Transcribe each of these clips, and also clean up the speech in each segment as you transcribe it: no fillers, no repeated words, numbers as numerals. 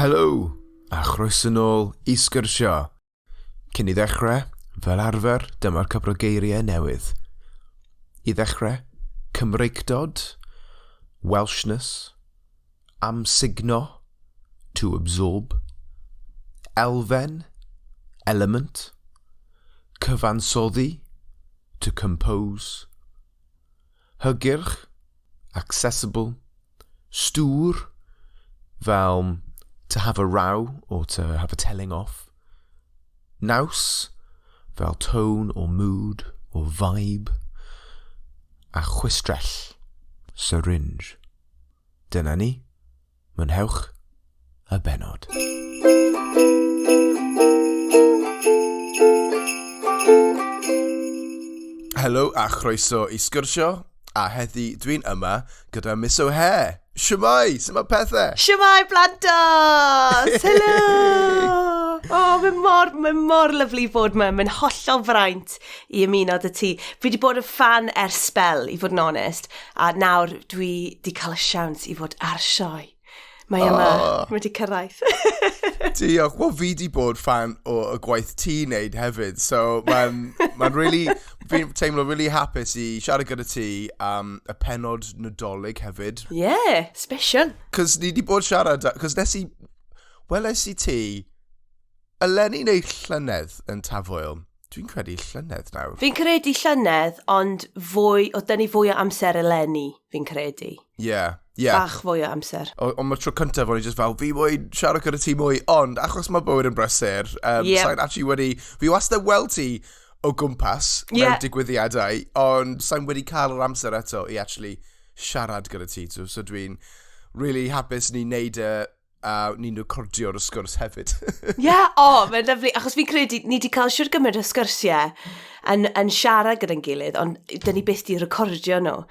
Helo, a chroeso nôl i Sgyrsio. Cyn i ddechrau, fel arfer, dyma'r cwpl o geiriau newydd. I ddechrau, Cymreictod, Welshness, amsugno, to absorb, elfen, element, cyfansoddi, to compose, hygyrch, accessible, stŵr, fel to have a row or to have a telling off, naws, fel tone or mood or vibe, a chwistrell, syringe. Dyna ni. Mwynhewch y bennod. Helo a chroeso i Sgyrsio, a heddi dwi'n yma gyda Miss O'Hare. Shwmae? Sut mae pethau? Shwmae blantos! Helo! Oh, mae'n mor, mae mor lyfli fod yma. Mae'n hollol fraint i ymuno 'da ti. Fi wedi bod yn fan ers sbel, i fod yn onest, a nawr dwi wedi cael y siawns i fod ar sioe. Mae yma, oh. Mae wedi cyrraedd. Diolch. Wel, fi wedi bod fan o y gwaith ti'n neud hefyd, so mae'n ma really, fi'n teimlo really hapus i siarad gyda ti am y pennod Nadolig hefyd. Yeah, special. Cos ni wedi bod siarad, cos nes i, weles i ti, eleni neu llynedd yn Tafwyl, Dwi'n credu llynedd nawr. Fi'n credu llynedd, ond fwy, oedd dyn ni fwy o amser eleni, fi'n credu. Ie, yeah, ie. Yeah. Bach fwy o amser. Ond mae'r tro cyntaf o'n i just fel, fi moyn siarad gyda ti mwy, ond achos mae bywyd yn brysur, um, yep. sa'n actually wedi, fi wastad weld ti o gwmpas mewn yeah. digwyddiadau, ond sa'n wedi cael yr amser eto i actually siarad gyda ti. So, so dwi'n really hapus ni wneud y a ni'n recordio'r sgwrs hefyd. Ie, yeah, o, oh, mae'n lyfli, achos fi'n credu ni wedi cael siwr gymaint o sgyrsiau yn, yn siarad gyda'n gilydd, ond dyn ni byth di recordio nhw.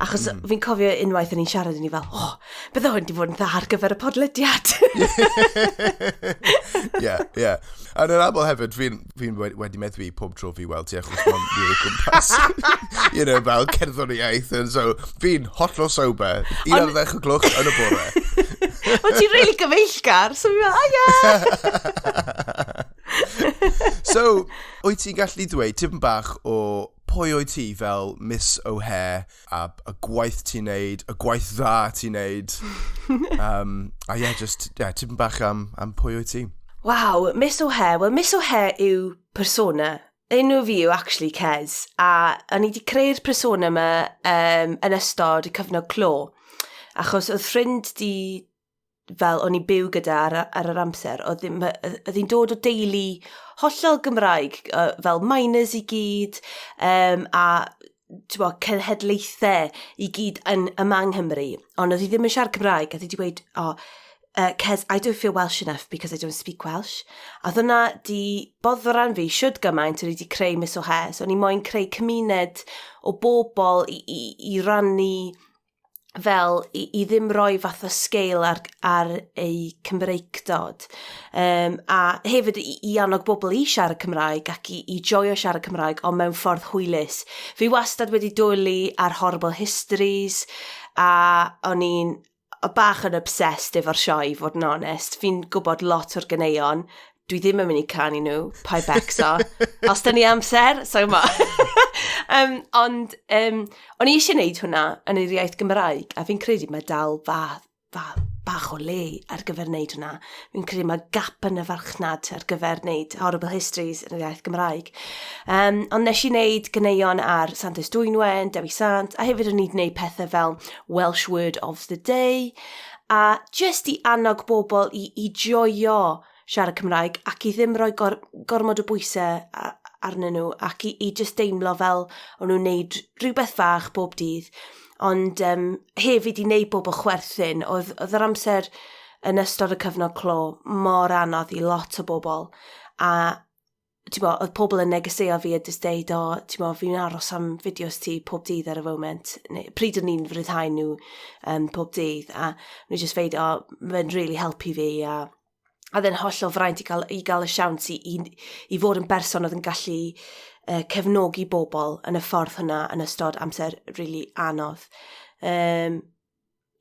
Achos fi'n cofio unwaith yn ni'n siarad, yn ni fel, o, oh, bydde hwn di fod yn dda ar gyfer y podlediad. Ie, ie. A yn aml hefyd, fi'n fi wedi meddwi pob tro fi weld ti achos mae'n fi o gwmpas. you know, fel cerddoriaeth. And so, fi'n hollol sober. 11 o gloch yn y bore. Ond ti'n really gyfeillgar, so fi'n fel, oh yeah! So, wyt ti'n gallu dweud tipyn bach o pwy wyt ti fel Miss O'Hare a y gwaith ti'n neud, y gwaith dda ti'n neud. A ie, yeah, just, yeah, tipyn bach am pwy wyt ti. Waw, Miss O'Hare. Wel, Miss O'Hare yw persona. Enw fi yw actually Kez, a o'n i wedi creu'r persona yma yn ystod y cyfnod clo. Achos oedd ffrind di fel o'n i'n byw gyda ar yr amser, oedd oedd hi'n dod o deulu hollol Gymraeg, fel miners i gyd, a bo, cenhedlaethau i gyd yn yma yng Nghymru. Ond oedd hi ddim yn siarad Cymraeg, a oedd hi wedi gweud, "Oh, Kez, I don't feel Welsh enough because I don't speak Welsh." A oedd hwnna di boddran fi siwd gymaint o'n i wedi creu Miss O'Hare. So o'n i moyn creu cymuned o bobl i rannu fel i ddim roi fath o scale ar eu Cymreictod. A hefyd i annog bobl i siarad Cymraeg ac i joio siarad Cymraeg, ond mewn ffordd hwylus. Fi wastad wedi dwlu ar Horrible Histories, a o'n i'n bach yn obsessed efo'r sioe, i fod yn onest. Fi'n gwybod lot o'r ganeuon. Dwi ddim yn mynd i canu nhw, paid becso. Os da ni amser, so yma. Ond o'n i eisiau gwneud hwnna yn yr iaith Gymraeg, a fi'n credu mae dal bach o le ar gyfer wneud hwnna. Fi'n credu mae gap yn y farchnad ar gyfer wneud Horrible Histories yn yr iaith Gymraeg. Ond nes i wneud ganeuon ar Santes Dwynwen, Dewi Sant, a hefyd o'n i wedi gwneud pethau fel Welsh Word of the Day, a just i annog bobl i joio siarad Cymraeg ac i ddim rhoi gormod o bwysau arnyn nhw ac i just deimlo fel o'n nhw'n neud rhywbeth fach bob dydd. Ond hefyd i wneud bobl chwerthin, oedd yr amser yn ystod y cyfnod clo mor anodd i lot o bobl. A ti'n bo, oedd pobl yn negeseo fi a jyst deud, "O, ti'n bo, fi'n aros am fideos ti pob dydd ar y foment." Neu, pryd o'n i'n rhyddhau nhw pob dydd. A nhw jyst feud, "O, mae'n really helpu fi." A oedd e'n hollol fraint i gael y siawns i fod yn berson oedd yn gallu cefnogi bobl yn y ffordd hwnna yn ystod amser really anodd.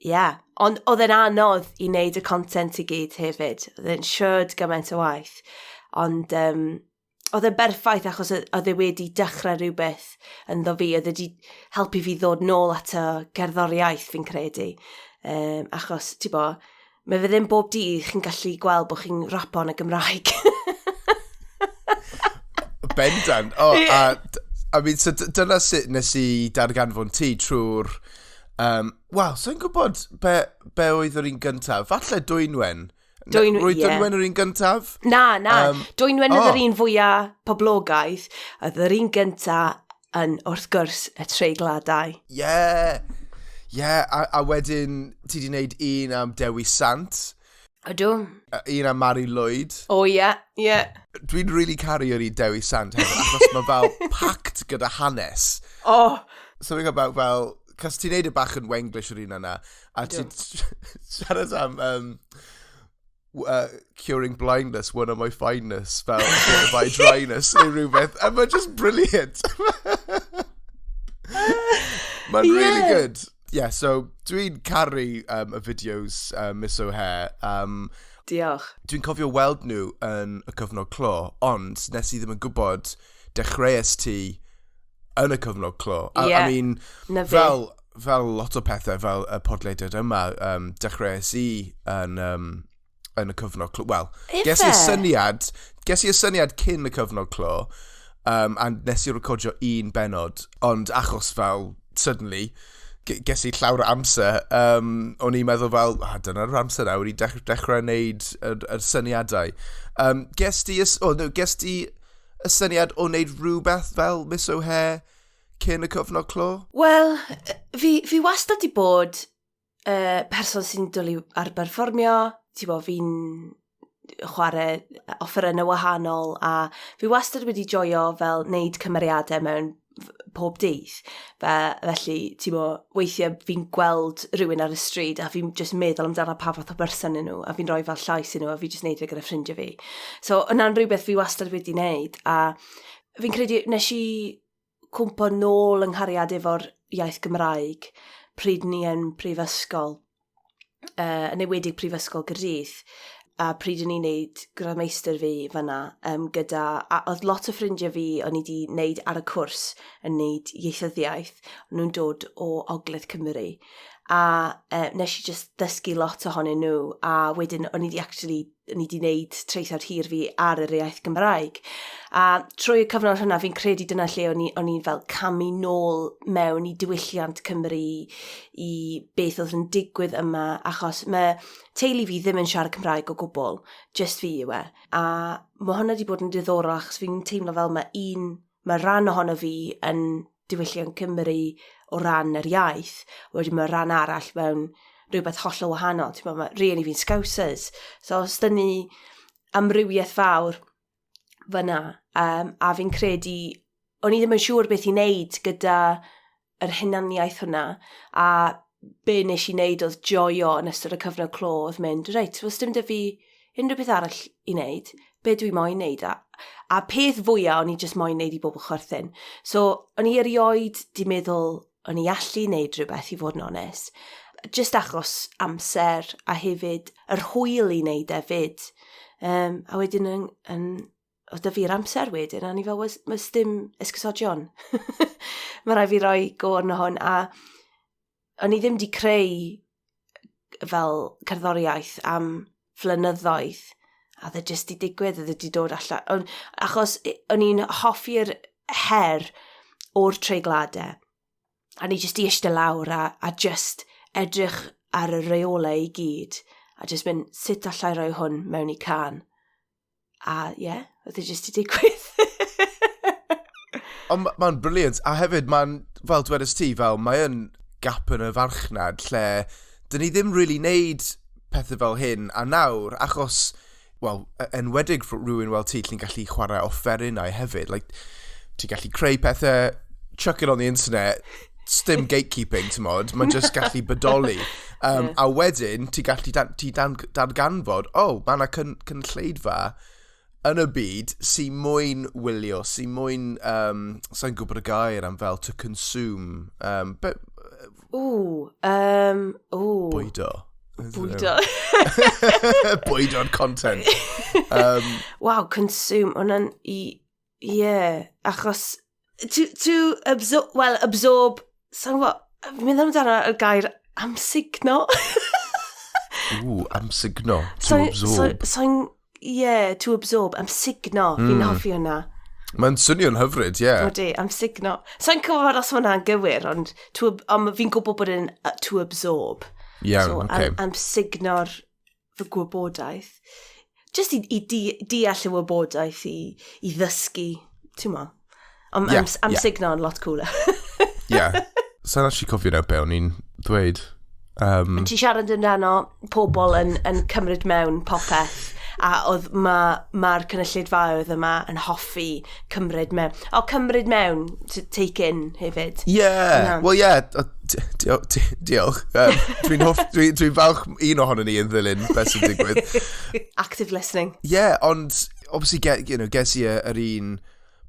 Yeah. Ond oedd e'n anodd i wneud y content i gyd hefyd. Oedd e'n siwrd gymaint o waith. Ond oedd e'n berffaith achos oedd e wedi dechrau rhywbeth ynddo fi. Oedd e wedi helpu fi ddod nôl at y gerddoriaeth, fi'n credu. Achos, ti'n bo, mae fe ddim bob dydd chi'n gallu gweld bod chi'n rapo yn y Gymraeg. Bendant. Oh, yeah. A, I mean, so dyna sut nes i darganfod ti trwy'r... Wel, so'n gwybod be oedd yr un gyntaf. Falle Dwynwen. Roedd Dwynwen yr un gyntaf? Na, na. Dwynwen oedd yr un fwyaf poblogaidd. Oedd yr un gyntaf yn, wrth gwrs, y treigladau. Ie. Yeah. Ie, yeah, a wedyn ti di wneud un am Dewi Sant. Ydw. Un am Mari Lwyd. O, ie, ie. Dwi'n really caru yr un Dewi Sant hefyd, achos mae fel packed gyda hanes. Oh. Something about fel, cos ti'n neud y bach yn Wenglish yr un yna, a ti'n siarad am curing blindness, one of my fineness, fel my dryness, neu rhywbeth, a mae'n just brilliant. Mae'n really good. Yeah, so dwi'n caru y fideos Miss O'Hare. Diolch. Dwi'n cofio weld nhw yn y cyfnod clo, ond nes i ddim yn gwybod dechreuais ti yn y cyfnod clo. Yeah, I mean, fel lot o pethau, fel y podlediad yma, dechreuais i yn y cyfnod clo. Wel, ges i y syniad cyn y cyfnod clo, a nes i recordio un benod, ond achos fel, suddenly, ges i llawer o amser, o'n i'n meddwl fel, ah, dyna'r amser nawr i dechrau wneud yr syniadau. Ges ti, oh, no, ges ti y syniad o wneud rhywbeth fel Miss O'Hare cyn y cyfnod clo? Wel, fi wastad di bod person sy'n dwlu ar berfformio. Ti'n bo, fi'n chwarae offerynnau wahanol a fi wastad wedi joio fel wneud cymeriadau mewn pob dydd. Felly, ti'n bo, weithiau fi'n gweld rhywun ar y stryd a fi'n just meddwl amdano pa fath o berson yn nhw a fi'n rhoi fel llais i nhw a fi just neud e gyda ffrindiau fi. So, yna'n rhywbeth fi wastad wedi wneud a fi'n credu nes i cwmpo nôl yng nghariad efo'r iaith Gymraeg pryd ni yn prifysgol, yn enwedig Prifysgol Gaerdydd, a pryd o'n i'n neud gradd meistr fi fyna, gyda, a oedd lot o ffrindiau fi o'n i wedi wneud ar y cwrs yn wneud ieithyddiaeth, o'n nhw'n dod o Ogledd Cymru. A nes i just ddysgu lot ohonyn nhw, a wedyn o'n i wedi actually, o'n i wedi wneud traethawd hir fi ar yr iaith Gymraeg. A trwy y cyfnod hwnna, fi'n credu dyna lle o'n i fel camu nôl mewn i diwylliant Cymru, i beth oedd yn digwydd yma, achos mae teulu fi ddim yn siarad Cymraeg o gwbl, just fi yw e. A mae hwnna wedi bod yn diddorol, achos fi'n teimlo fel mae rhan ohono fi yn diwylliant Cymru o ran yr iaith, wedyn mae rhan arall mewn rhywbeth hollol wahanol. Ti'n meddwl, mae rhieni fi'n Scousers. So os dyn ni amrywiaeth fawr fyna, a fi'n credu, o'n i ddim yn siŵr beth i wneud gyda yr hunaniaeth hwnna, a be nes i wneud oedd joio yn ystod y cyfnod clo, oedd mynd, reit, wel, dim 'da fi unrhyw beth arall i wneud, be dwi moyn wneud? A peth fwyaf o'n i just moyn wneud i bobl chwerthin. So, o'n i erioed di meddwl o'n i allu wneud rhywbeth, i fod yn onest. Just achos amser a hefyd yr hwyl i wneud e fyd. A wedyn oedd 'da fi'r amser wedyn, a ni fel, was dim esgusodion. Mae rhaid fi roi go arno hwn, a o'n i ddim di creu fel cerddoriaeth am flynyddoedd, a oedd e jyst di digwydd, oedd e di dod allan. Achos o'n i'n hoffi'r her o'r treigladau, a ni jyst i eistedd lawr a just edrych ar y reolau i gyd, a jyst mynd, sut allai roi hwn mewn i can? A ie, yeah, oedd e jyst i digwydd. Ond mae'n brilliant, a hefyd mae'n, fel dwedais ti, fel mae yn gap yn y farchnad lle dyn ni ddim really neud pethau fel hyn, a nawr, achos, wel, enwedig rhywun fel ti, lle'n gallu chwarae offerynnau hefyd, like, ti'n gallu creu pethau, chuck it on the internet, dim gatekeeping, ti'n mod, mae'n just gallu bodoli. A wedyn, ti'n gallu darganfod, oh, mae yna cynulleidfa yn y byd sy'n moyn wylio, sy'n moyn, sa'n gwybod y gair am fel to consume, but, Ww, ww. Bwydo. Bwydo. Bwydo'r content. Wow, consume. Hwnna'n i... Yeah, achos... To absorb... Well, absorb... Sa'n gwybod... Fi'n meddwl amdano y gair amsugno. Ww, amsugno. To absorb. So'n... Yeah, to absorb. Amsugno. Fi'n hoffi hwnna. Mae'n swnio'n hyfryd, ie. Yeah. Odi, amsugno. Sa'n gwybod os hwnna'n gywir, ond ond fi'n gwybod bod e'n to absorb. Iawn, so, okay. Amsugno'r fy gwybodaeth. Just i deall y wybodaeth, i ddysgu, ti'n mo? Ond yeah, amsugno yn lot cooler. Yeah. Sa'n actually cofio nawr be o'n i'n dweud. Ti siarad amdano pobl yn cymryd mewn popeth, a oedd mae'r cynulleidfaoedd yma yn hoffi cymryd mewn. O, cymryd mewn, to take in hefyd. Yeah, well yeah, diolch. Dwi'n falch un ohono ni yn ddilyn beth sy'n digwydd. Active listening. Yeah, ond obviously ges i yr un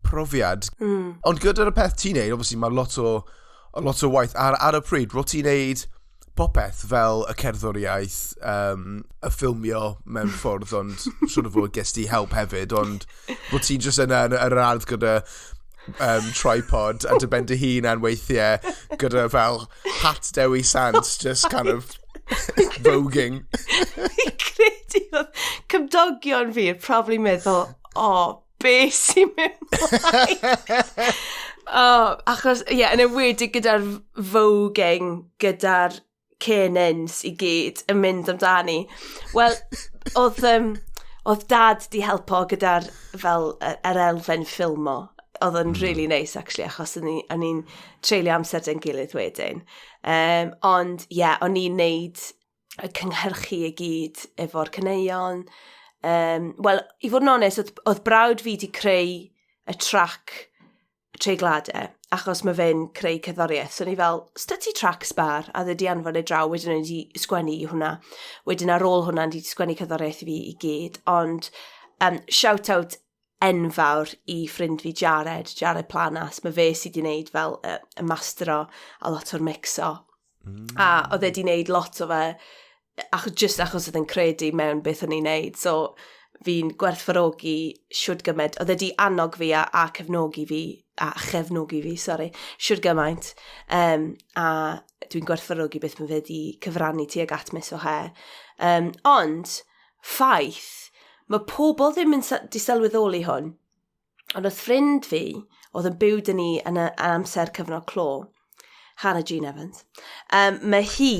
profiad. Ond gyda'r peth ti'n neud, obviously mae lot o waith ar y pryd, ro ti'n neud popeth fel y cerddoriaeth, y ffilmio mewn ffordd, ond siwr o fod ges ti help hefyd, ond bod ti'n just yna yn yr ardd gyda tripod a dy ben dy hunan weithiau gyda fel hat Dewi Sant, just kind of voguing. Fi'n credu oedd cymdogion fi yn probably meddwl, "O, oh, be sy'n mynd mlaen?" Oh, achos, ie, yeah, yn enwedig gyda'r voguing, gyda'r cenins i gyd yn mynd amdani. Wel, oedd Dad di helpo gyda'r fel yr elfen ffilmo. Oedd yn really nice, actually, achos o'n i'n treulio amser dy'n gilydd wedyn. Ond, ie, yeah, o'n i'n neud y cynhyrchu i gyd efo'r caneuon. Wel, i fod yn onest, oedd brawd fi di creu y track treigladau, achos mae fe'n creu cerddoriaeth. So ni fel, "Sda ti track sbar?" A dde di anfon e draw, wedyn o'n i di sgwennu i hwnna. Wedyn ar ôl hwnna, ni di sgwennu cerddoriaeth i fi i gyd. Ond shout out enfawr i ffrind fi Jared, Jared Planas. Mae fe sydd wedi wneud fel y mastero a lot o'r mixo. A oedd e wedi wneud lot o fe, just achos oedd e'n credu mewn beth o'n i'n wneud. So fi'n gwerthfawrogi siwd gymaint. Oedd e wedi annog fi a cefnogi fi, a chefnogi fi, sorry, siwd gymaint. A dwi'n gwerthfawrogi beth mae fe wedi cyfrannu tuag at Miss O'Hare. Ond, ffaith, mae pobl ddim yn di sylweddoli hwn, ond oedd ffrind fi, oedd yn byw dyn ni yn y yn amser cyfnod clo, Hannah Jean Evans, mae hi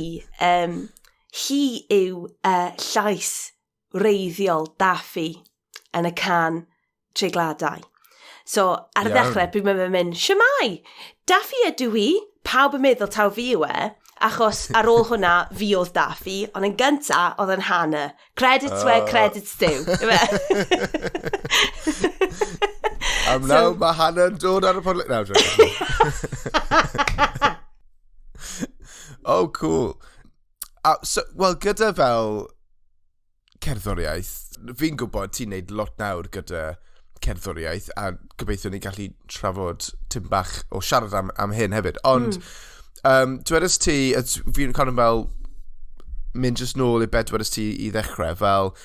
yw llais wreiddiol Daffy yn y can treigladau. So, ar y ddechrau, pryd mae'n mynd, "Shwmae, Daffy ydw i," pawb yn meddwl taw fi yw e, achos ar ôl hwnna, fi oedd Daffy, ond yn gynta, oedd yn Hannah. Credits where credits due. Ife? Am nawr, mae Hannah yn dod ar y podlediad. No, joking. Oh, cool. So, wel, gyda fel cerddoriaeth, fi'n gwybod ti'n neud lot nawr gyda cerddoriaeth, a gobeithio ni gallu trafod tim bach o siarad am hyn hefyd. Ond, dwedais ti, fi'n kind of fel mynd just nôl i beth dwedais ti i ddechrau, fel,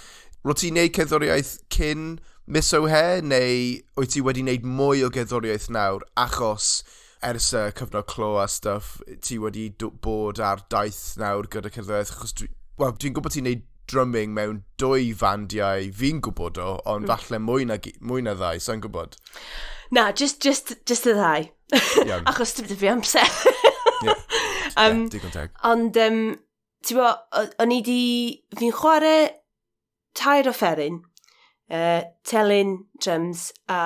ro ti'n neud cerddoriaeth cyn Miss O'Hare, neu wyt ti wedi neud mwy o gerddoriaeth nawr achos ers y cyfnod clo a stuff, ti wedi bod ar daith nawr gyda cerddoriaeth, achos wel, dwi'n gwybod ti'n neud drumming mewn dwy fandiau fi'n gwybod o, ond falle mwy na ddau, sa'n gwybod. Na, just y ddau. Achos dim fi amser. Yeah, digon teg. Ond, ti'n bo, o'n i di... Fi'n chwarae tair offeryn. Telyn, drums a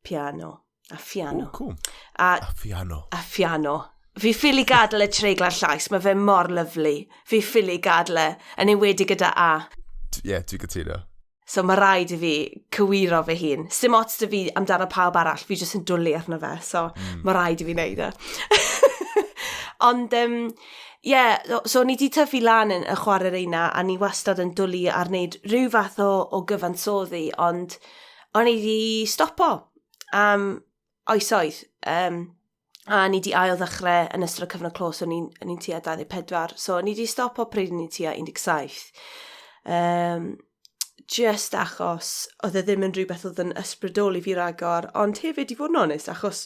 piano. A fiano. Oh, cool. A, A piano. A fiano. Fi ffili gadael y treiglad llais, mae fe mor lyfli. Fi ffili gadael e, yn enwedig gyda A. Ie, yeah, dwi'n cytuno. So mae rhaid i fi cywiro fy hun. Sim ots 'da fi amdano pawb arall, fi jyst yn dwlu arno fe, so mae rhaid i fi wneud e. Ond, yeah, so ni di tyfu lan yn y chwarae'r reina, a ni wastad yn dwlu ar wneud rhyw fath o gyfansoddi, ond o'n i di stopo am oesoedd. A ni di ail ddechrau yn ystod y cyfnod clo, so ni'n ni tua 24. So ni di stopo pryd ni tua 17. Just achos oedd e ddim yn rhywbeth oedd yn ysbrydoli fi ragor, ond hefyd i fod yn onest, achos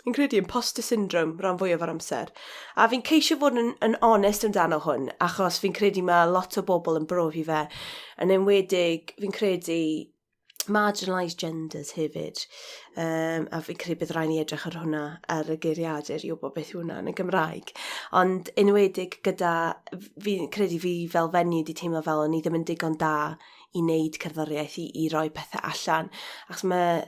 fi'n credu imposter syndrome rhan fwyaf o'r amser. A fi'n ceisio fod yn onest amdano hwn, achos fi'n credu mae lot o bobl yn brofi fe, yn enwedig fi'n credu marginalised genders hefyd. A fi'n credu bydd rhaid ni edrych ar hwnna ar y geiriadur i wybod beth yw hwnna yn y Gymraeg. Ond enwedig gyda, fi'n credu fi fel fenyw wedi teimlo fel o'n i ddim yn digon da i wneud cerddoriaeth, i roi pethau allan. Achos mae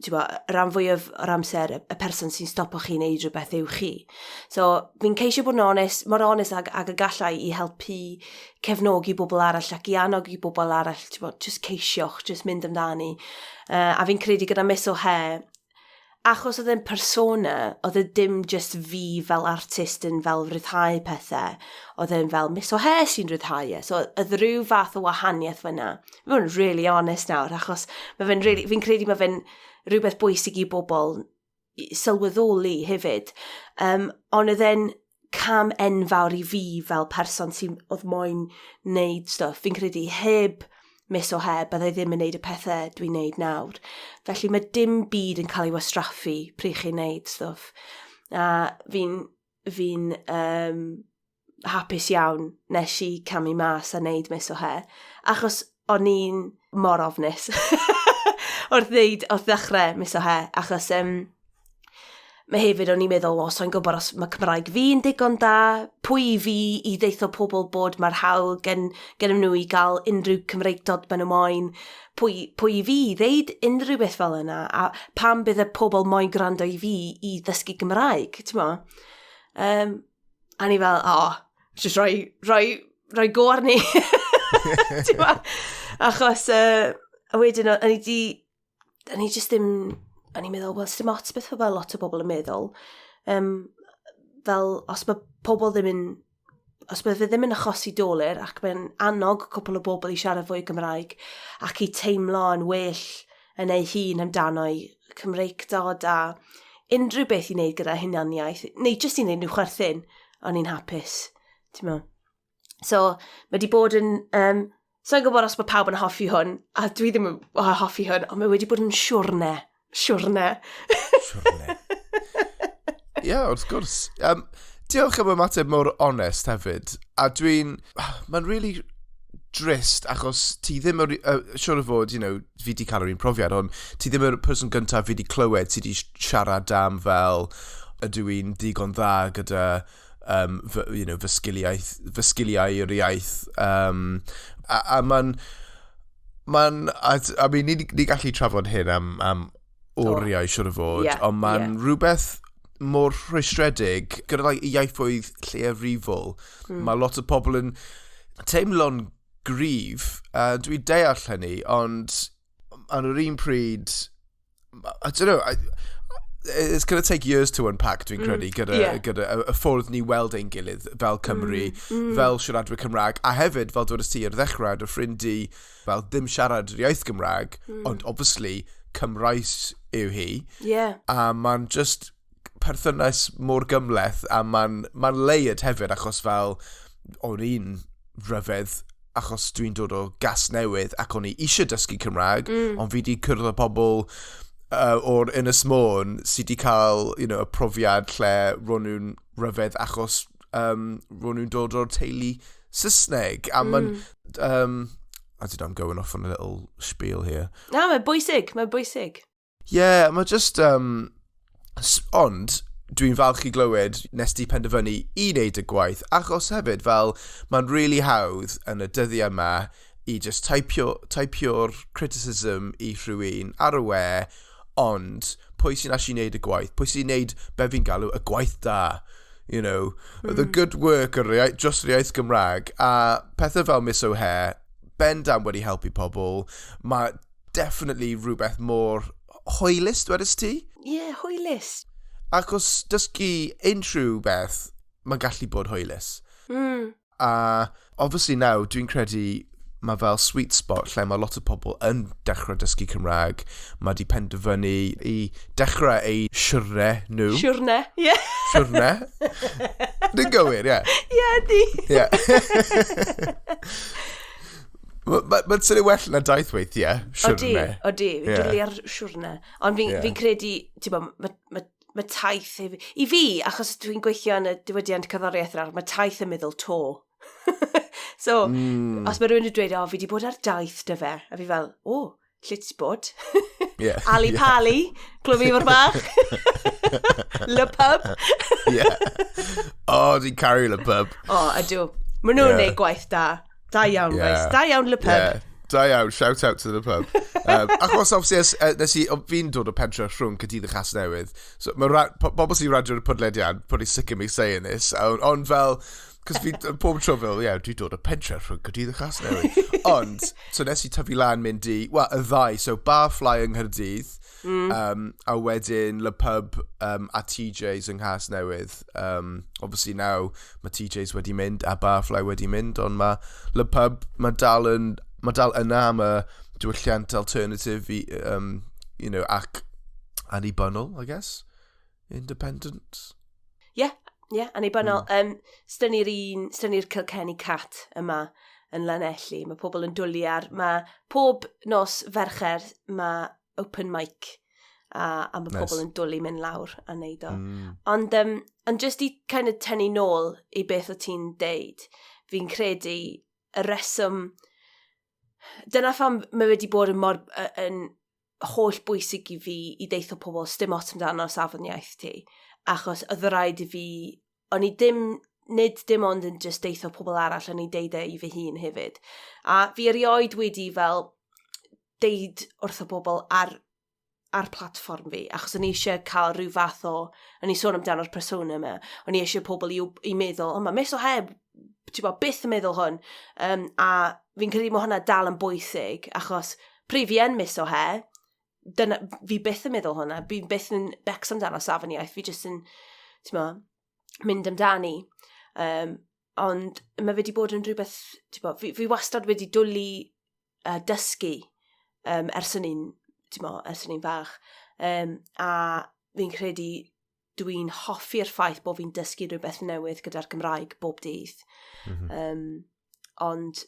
ti'n bo, rhan fwyaf o'r amser, y person sy'n stopo chi wneud rhywbeth yw chi. So, fi'n ceisio bod yn onest, mor onest ag y gallai i helpu cefnogi bobl arall ac i annog i bobl arall, ti'n bo, just ceisiwch, just mynd amdani. A fi'n credu gyda Miss O'Hare, achos oedd e'n persona, oedd e dim just fi fel artist yn fel rhyddhau pethau, oedd e'n fel Miss O'Hare sy'n rhyddhau e. So oedd rhyw fath o wahaniaeth fyna. Fi'n bod yn really honest nawr, achos mae fe'n really, fi'n credu mae fe'n rhywbeth bwysig i bobl sylweddoli hefyd. Ond oedd e'n cam enfawr i fi fel person sy'n oedd moyn wneud stwff. Fi'n credu heb Miss O'Hare, byddai ddim yn neud y pethau dwi'n neud nawr. Felly mae dim byd yn cael ei wastraffu pryd chi'n neud stwff. A fi'n hapus iawn nes i camu mas a neud Miss O'Hare. Achos o'n i'n mor ofnus wrth ddechrau Miss O'Hare. Achos mae hefyd o'n i'n meddwl, o, so'n gwybod os mae Cymraeg fi'n digon da, pwy i fi i ddeitho pobl bod mae'r hawl gen nhw i gael unrhyw Cymreigdod maen nhw moyn, pwy i fi i ddeud unrhyw beth fel yna, a pam bydd y pobl moyn gwrando i fi i ddysgu Gymraeg, ti'n mo? A ni fel, o, oh, just rhoi go arni. Ti'n mo? Achos, a wedyn, o'n i just ddim, o'n i'n meddwl, wel, dim ots beth fel lot o bobl yn meddwl. Fel, os mae pobl ddim yn, os mae fe ddim yn achosi dolur ac mae'n annog cwpl o bobl i siarad fwy Gymraeg ac i teimlo yn well yn ei hun amdano i Cymreictod a unrhyw beth i wneud gyda hunaniaeth, neu jyst i wneud nhw chwerthin, o'n i'n hapus, ti'n meddwl. So, mae wedi bod yn... So'n gwybod os mae pawb yn hoffi hwn, a dwi ddim yn hoffi hwn, ond mae wedi bod yn siwrne. Siwrne. Siwrne. Ie, yeah, wrth gwrs. Diolch am ymateb mor onest hefyd. A dwi'n... Mae'n really drist achos ti ddim, siwr o fod, fi di cael yr un profiad, ond ti ddim yr person gyntaf fi di clywed ti di siarad am fel ydw i'n digon dda gyda fy, fy sgiliau i'r iaith. A mae'n, I mean, ni gallu trafod hyn am oriau, siwr o fod, ond mae'n rhywbeth mor rhwystredig gyda like, iaithoedd lleiafrifol. Mae lot o pobl yn teimlo'n gryf, a dwi'n deall hynny, ond ar yr un pryd, I don't know, it's going to take years to unpack, dwi'n credu, gyda, gyda y ffordd ni weld ein gilydd fel Cymru, fel siaradwyr Cymraeg, a hefyd, fel dweud ti ar ddechrau, dy ffrind di, fel ddim siarad yr iaith Gymraeg, ond obviously, Cymraes yw hi. A mae'n just perthynas mor gymhleth, a mae'n ma layered hefyd, achos fel, o'n i'n rhyfedd, achos dwi'n dod o Gasnewydd, ac o'n i eisiau dysgu Cymraeg, ond fi wedi cwrdd â pobl o'r Ynys Môn sydd wedi cael y profiad lle ro'n nhw'n rhyfedd achos ro'n nhw'n dod o'r teulu Saesneg. A mae'n... I don't know, I'm going off on a little spiel here. Na, mae'n bwysig, mae'n bwysig. Yeah, mae just... Ond, dwi'n falch i glywed nes di penderfynu i wneud y gwaith, achos hefyd fel mae'n really hawdd yn y dyddiau yma i just typio'r criticism i rhywun ar y we, ond pwy sy'n actually wneud y gwaith? Pwy sy'n wneud be fi'n galw y gwaith da? The good work yr dros yr iaith Gymraeg, a pethau fel Miss O'Hare, bendant wedi helpu pobl. Mae definitely rhywbeth mor hwylus, dwedais ti? Ie, yeah, hwylus. Achos dysgu unrhyw beth, mae'n gallu bod hwylus. A obviously now, dwi'n credu Mae fel sweet spot lle mae lot o pobl yn dechrau dysgu Cymraeg. Mae di penderfynu i dechrau ei siwrne nhw. Siwrne, ie. Yeah. Siwrne. Dwi'n gywir, ie. Ie, di. Ie. Mae'n swnio well na daith weithiau, siwrne. Odi, odi. Fi'n yeah. dwlu ar siwrne. Ond fi'n yeah. fi credu, ti'n bod, mae ma, ma taith... I fi, achos dwi'n gweithio yn y diwydiant cerddoriaeth nawr, mae taith yn meddwl to. So, os mae rhywun yn dweud, "O, fi wedi bod ar daith dy fe," a fi fel, "O, lle ti bod?" Ali Pali, Clwb Ifor Bach, Le Pub. Yeah. Oh, dwi'n caru Le Pub. O, oh, ydw. Maen nhw'n neud gwaith da. Da iawn, guys. Da iawn, Le Pub. Yeah. Da iawn, shout out to the pub. Achos, obviously, nes i, fi'n dod o pentre rhwng Caerdydd a Chasnewydd. So, mae bobl sy'n radio'r podlediad, probably sick of me saying this, ond fel, cos fi, pob tro fel, "Yeah, dwi'n dod o pentre rhwng Caerdydd a Chasnewydd." Ond, so nes i tyfu lan mynd i, wel, y ddau, so Barfly yng Nghaerdydd, a wedyn Le Pub a TJ's yng Nghasnewydd. Obviously now, mae TJ's wedi mynd a Barfly wedi mynd, ond mae Le Pub, mae dal yna am y diwylliant alternative i, ac annibynnol, I guess. Independent. Ie, yeah, annibynnol. Styn ni'r un, styn ni'r Kilkenny Cat yma yn Lanelli. Mae pobl yn dwlu ar. Mae pob nos Fercher, mae open mic. A mae pobl yn dwlu mynd lawr a neud o. Ond just i kind of tynnu nôl i beth o ti'n deud, fi'n credu y reswm. Dyna pham mae wedi bod yn mor yn holl bwysig i fi i deitho pobl sdim ots amdano safon iaith ti. Achos oedd rhaid i fi. O'n i ddim, nid dim ond yn just deitho pobl arall, o'n i'n deud e i fy hun hefyd. A fi erioed wedi fel deud wrth y bobl ar platfform fi, achos o'n i eisiau cael rhyw fath o, o'n i sôn amdano'r persona yma, o'n i eisiau pobl i meddwl, "O, mae Miss O'Hare, ti'n bod, byth yn meddwl hwn." A fi'n credu mae hwnna dal yn bwysig, achos pryd fi yn Miss O'Hare, dyna, fi byth yn meddwl hwnna, fi byth yn becso amdano safon iaith, fi jyst yn, ti'n bo, mynd amdani. Ond mae fe wedi bod yn rhywbeth, ti'n bo, fi wastad wedi dwlu dysgu ers o'n i'n, ti'n bo, ers o'n i'n fach. A fi'n credu dwi'n hoffi'r ffaith bod fi'n dysgu rhywbeth newydd gyda'r Gymraeg bob dydd. Ond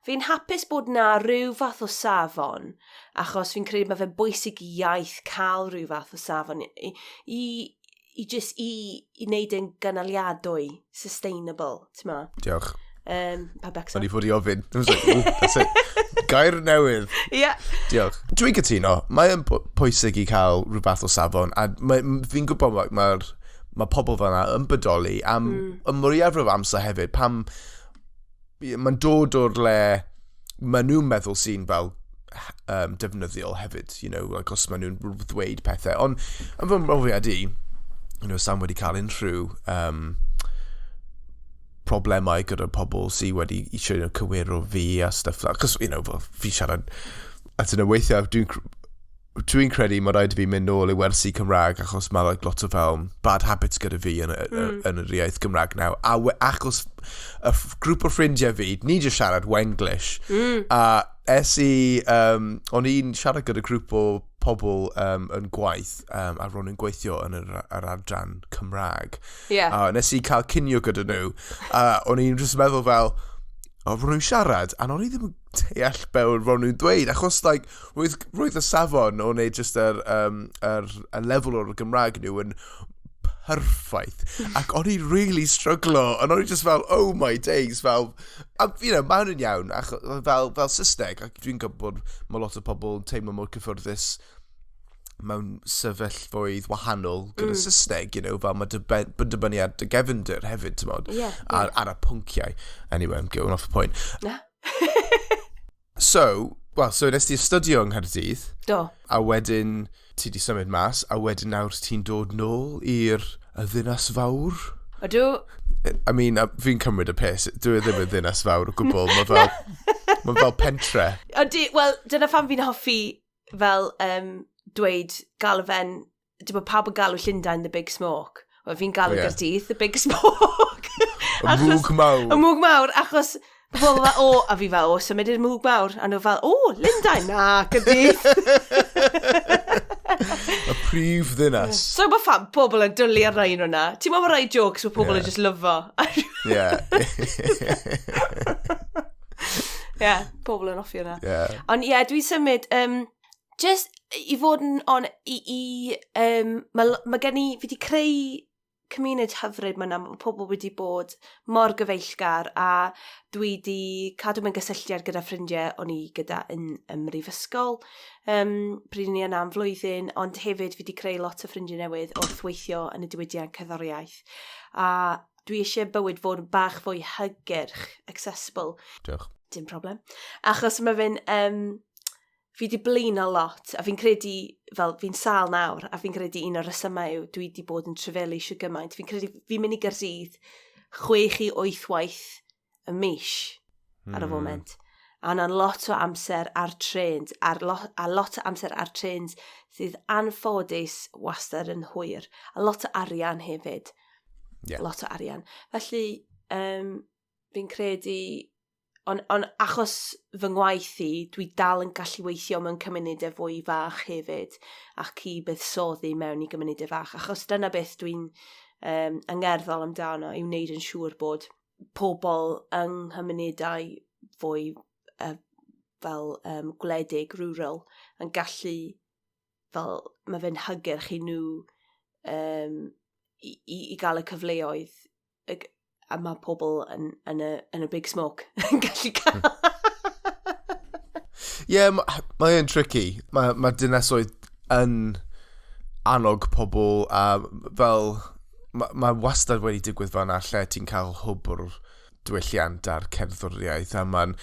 fi'n hapus bod na rhyw fath o safon, achos fi'n credu mae fe'n bwysig i iaith cael rhyw fath o safon i just i wneud yn gynaliadwy, sustainable, ti'n ma? Diolch. Pa becso? O'n i fod i ofyn. I was like, "Ooh, that's it. Gair newydd." Diolch. Dwi'n cytuno, mae yn pwysig i cael rhyw fath o safon, a fi'n gwybod mae pobl fel yna yn bodoli am y mwyaf o'r amser hefyd, pam mae'n dod o'r le maen nhw'n meddwl sy'n fel defnyddiol hefyd, like os maen nhw'n ddweud pethau. Ond yn fy mhrofiad i, sam wedi cael unrhyw problemau gyda pobl sydd wedi eisiau cywiro fi a stuff like. Cos, fel, fi siarad, I don't know, weithiau dwi'n credu mae rhaid i fi mynd nôl i wersi Cymraeg achos mae like, lot o fel bad habits gyda fi yn yr iaith Gymraeg nawr. A achos y grŵp o ffrindiau fi, ni jyst siarad Wenglish. A es i, o'n i'n siarad gyda grŵp o pobl yn gwaith, a ro'n nhw'n gweithio yn yr adran Cymraeg. A nes i cael cinio gyda nhw, a o'n i'n just meddwl fel, o, ro'n nhw'n siarad, a o'n i ddim yn deall be ro'n nhw'n dweud, achos, like, roedd y safon o wneud just yr lefel o'r Gymraeg nhw yn perffaith. Ac o'n i'n really struglo, and o'n i just fel, "Oh my days," fel, a, mae hwn yn iawn, ach, fel Saesneg, ac dwi'n gwybod mae lot o pobl yn teimlo mor cyffyrddus mewn sefyllfaoedd wahanol gyda Saesneg, fel mae dibynnu ar dy gefndir hefyd, ti'n mod, ar y pwnciau. Anyway, I'm going off the point. Na. So, well, so nes ti astudio yng Nghaerdydd, Do. a wedyn ti di symud mas, a wedyn nawr ti'n dod nôl i'r y ddinas fawr. Ydw. I mean, fi'n cymryd y piss, dwi e ddim yn ddinas fawr o gwbl, mae fel pentre. Ydy, wel, dyna pham fi'n hoffi fel dweud galw fe'n, ti'n bod pawb yn galw Llundain the Big Smoke. Wel, fi'n galw Gaerdydd the Big Smoke. Y mwg mawr. Y mwg mawr, achos Pobl fel, o, a fi fel, o, symud i'r mwg mawr. A nhw fel, o, Lundain, na, Caerdydd. Y prif ddinas. So mae ffam pobl yn dwlu ar rhain hwnna. Ti'n meddwl mae rai jokes mae pobl yn just lyfo. Yeah. yeah, pobl yn offi hwnna. Ond ie, yeah, dwi'n symud, just i fod yn on, i mae gen i, fi wedi creu cymuned hyfryd ma' 'na, ma' pobl wedi bod mor gyfeillgar a dwi wedi cadw mewn gysylltiad gyda ffrindiau o'n i gyda yn ym mhrifysgol pryd o'n i yna am flwyddyn, ond hefyd fi wedi creu lot o ffrindiau newydd wrth weithio yn y diwydiant cerddoriaeth. A dwi eisiau bywyd fod yn bach fwy hygyrch, accessible. Diolch. Dim problem. Achos mae fe'n... Fi 'di blino lot, a fi'n credu, fel, fi'n sâl nawr, a fi'n credu un o'r rhesymau yw dwi 'di bod yn trefelu shwd gymaint. Fi'n credu fi'n mynd i Gaerdydd 6 i 8 waith y mis ar y foment. A hwnna'n lot o amser ar trains, a lot o amser ar trains sydd anffodus wastad yn hwyr. A lot o arian hefyd. Lot o arian. Felly, fi'n credu. On achos fy ngwaith i, dwi dal yn gallu weithio mewn cymunedau fwy fach hefyd ac i buddsoddi mewn i gymunedau fach. Achos dyna beth dwi'n angerddol amdano, i wneud yn siŵr bod pobl yng nghymunedau fwy fel gwledig, rural, yn gallu fel, mae fe'n hygyrch i nhw i gael y cyfleoedd a mae pobl yn y big smoke yn gallu cael. Ie, yeah, mae e'n tricky. Mae dinasoedd yn annog pobl a fel mae wastad wedi digwydd fan'na lle ti'n cael hwb o'r diwylliant a'r cerddoriaeth a ma'n,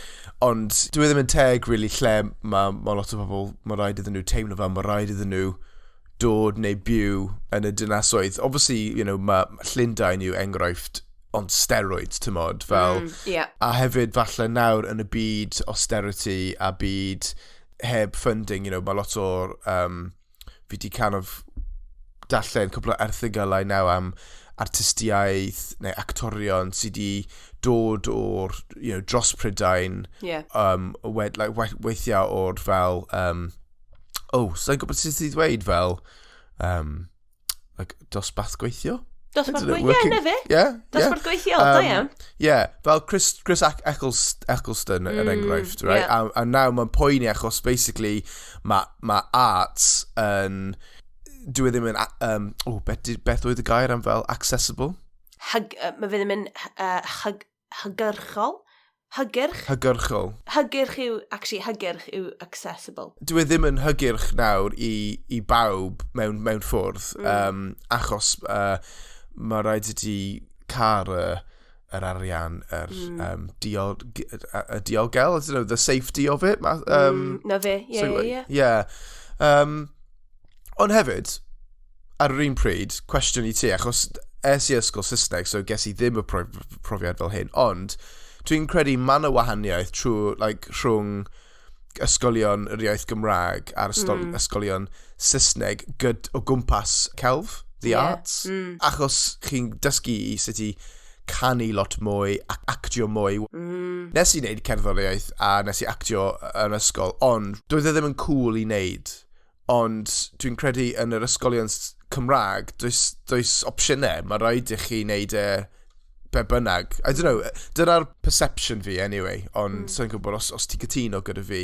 ond dwi e ddim yn teg really lle mae lot o bobl, mae rhaid iddyn nhw teimlo fel mae rhaid iddyn nhw dod neu byw yn y dinasoedd. Obviously, mae Llundain yw enghraifft on steroids, ti'n mod, fel. A hefyd, falle nawr yn y byd austerity a byd heb funding, mae lot o'r... fi di kind of darllen cwpl o erthygylau nawr am artistiaeth neu actorion sydd wedi dod o'r, dros Prydain, like, weithiau o'r fel, oh, sa'n gwybod sut i ddweud fel, like, dosbarth gweithio? Dosbarth gweithio, ie, na fe. Dosbarth gweithio, da iawn. Yeah, fel Chris Eccleston, er enghraifft, right? Yeah. A nawr mae'n poeni achos basically mae arts yn... Dwi e ddim yn... Oh, beth oedd y gair am fel accessible? Mae fe ddim yn hygyrchol. Hygyrch? Hygyrchol. Hygyrch yw, actually, hygyrch yw accessible. Dwi e ddim yn hygyrch nawr i bawb mewn ffordd, achos mae rhaid i ti cael yr arian, yr y diogel, I don't know, the safety of it. Na fe, ie, so, ie. Yeah. Ond hefyd, ar yr un pryd, cwestiwn i ti, achos es i ysgol Saesneg, so ges i ddim y profiad fel hyn, ond dwi'n credu mae yna wahaniaeth trwy, like, rhwng ysgolion yr iaith Gymraeg a'r ysgolion Saesneg o gwmpas celf, the arts. Achos chi'n dysgu i sut i canu lot mwy, ac actio mwy. Nes i wneud cerddoriaeth a nes i actio yn ysgol, ond doedd e ddim yn cool i wneud. Ond dwi'n credu yn yr ysgolion Cymraeg, does opsiynau, mae rhaid i chi wneud e be bynnag. I don't know, dyna'r perception fi anyway, ond sa'n gwybod os ti'n cytuno gyda fi.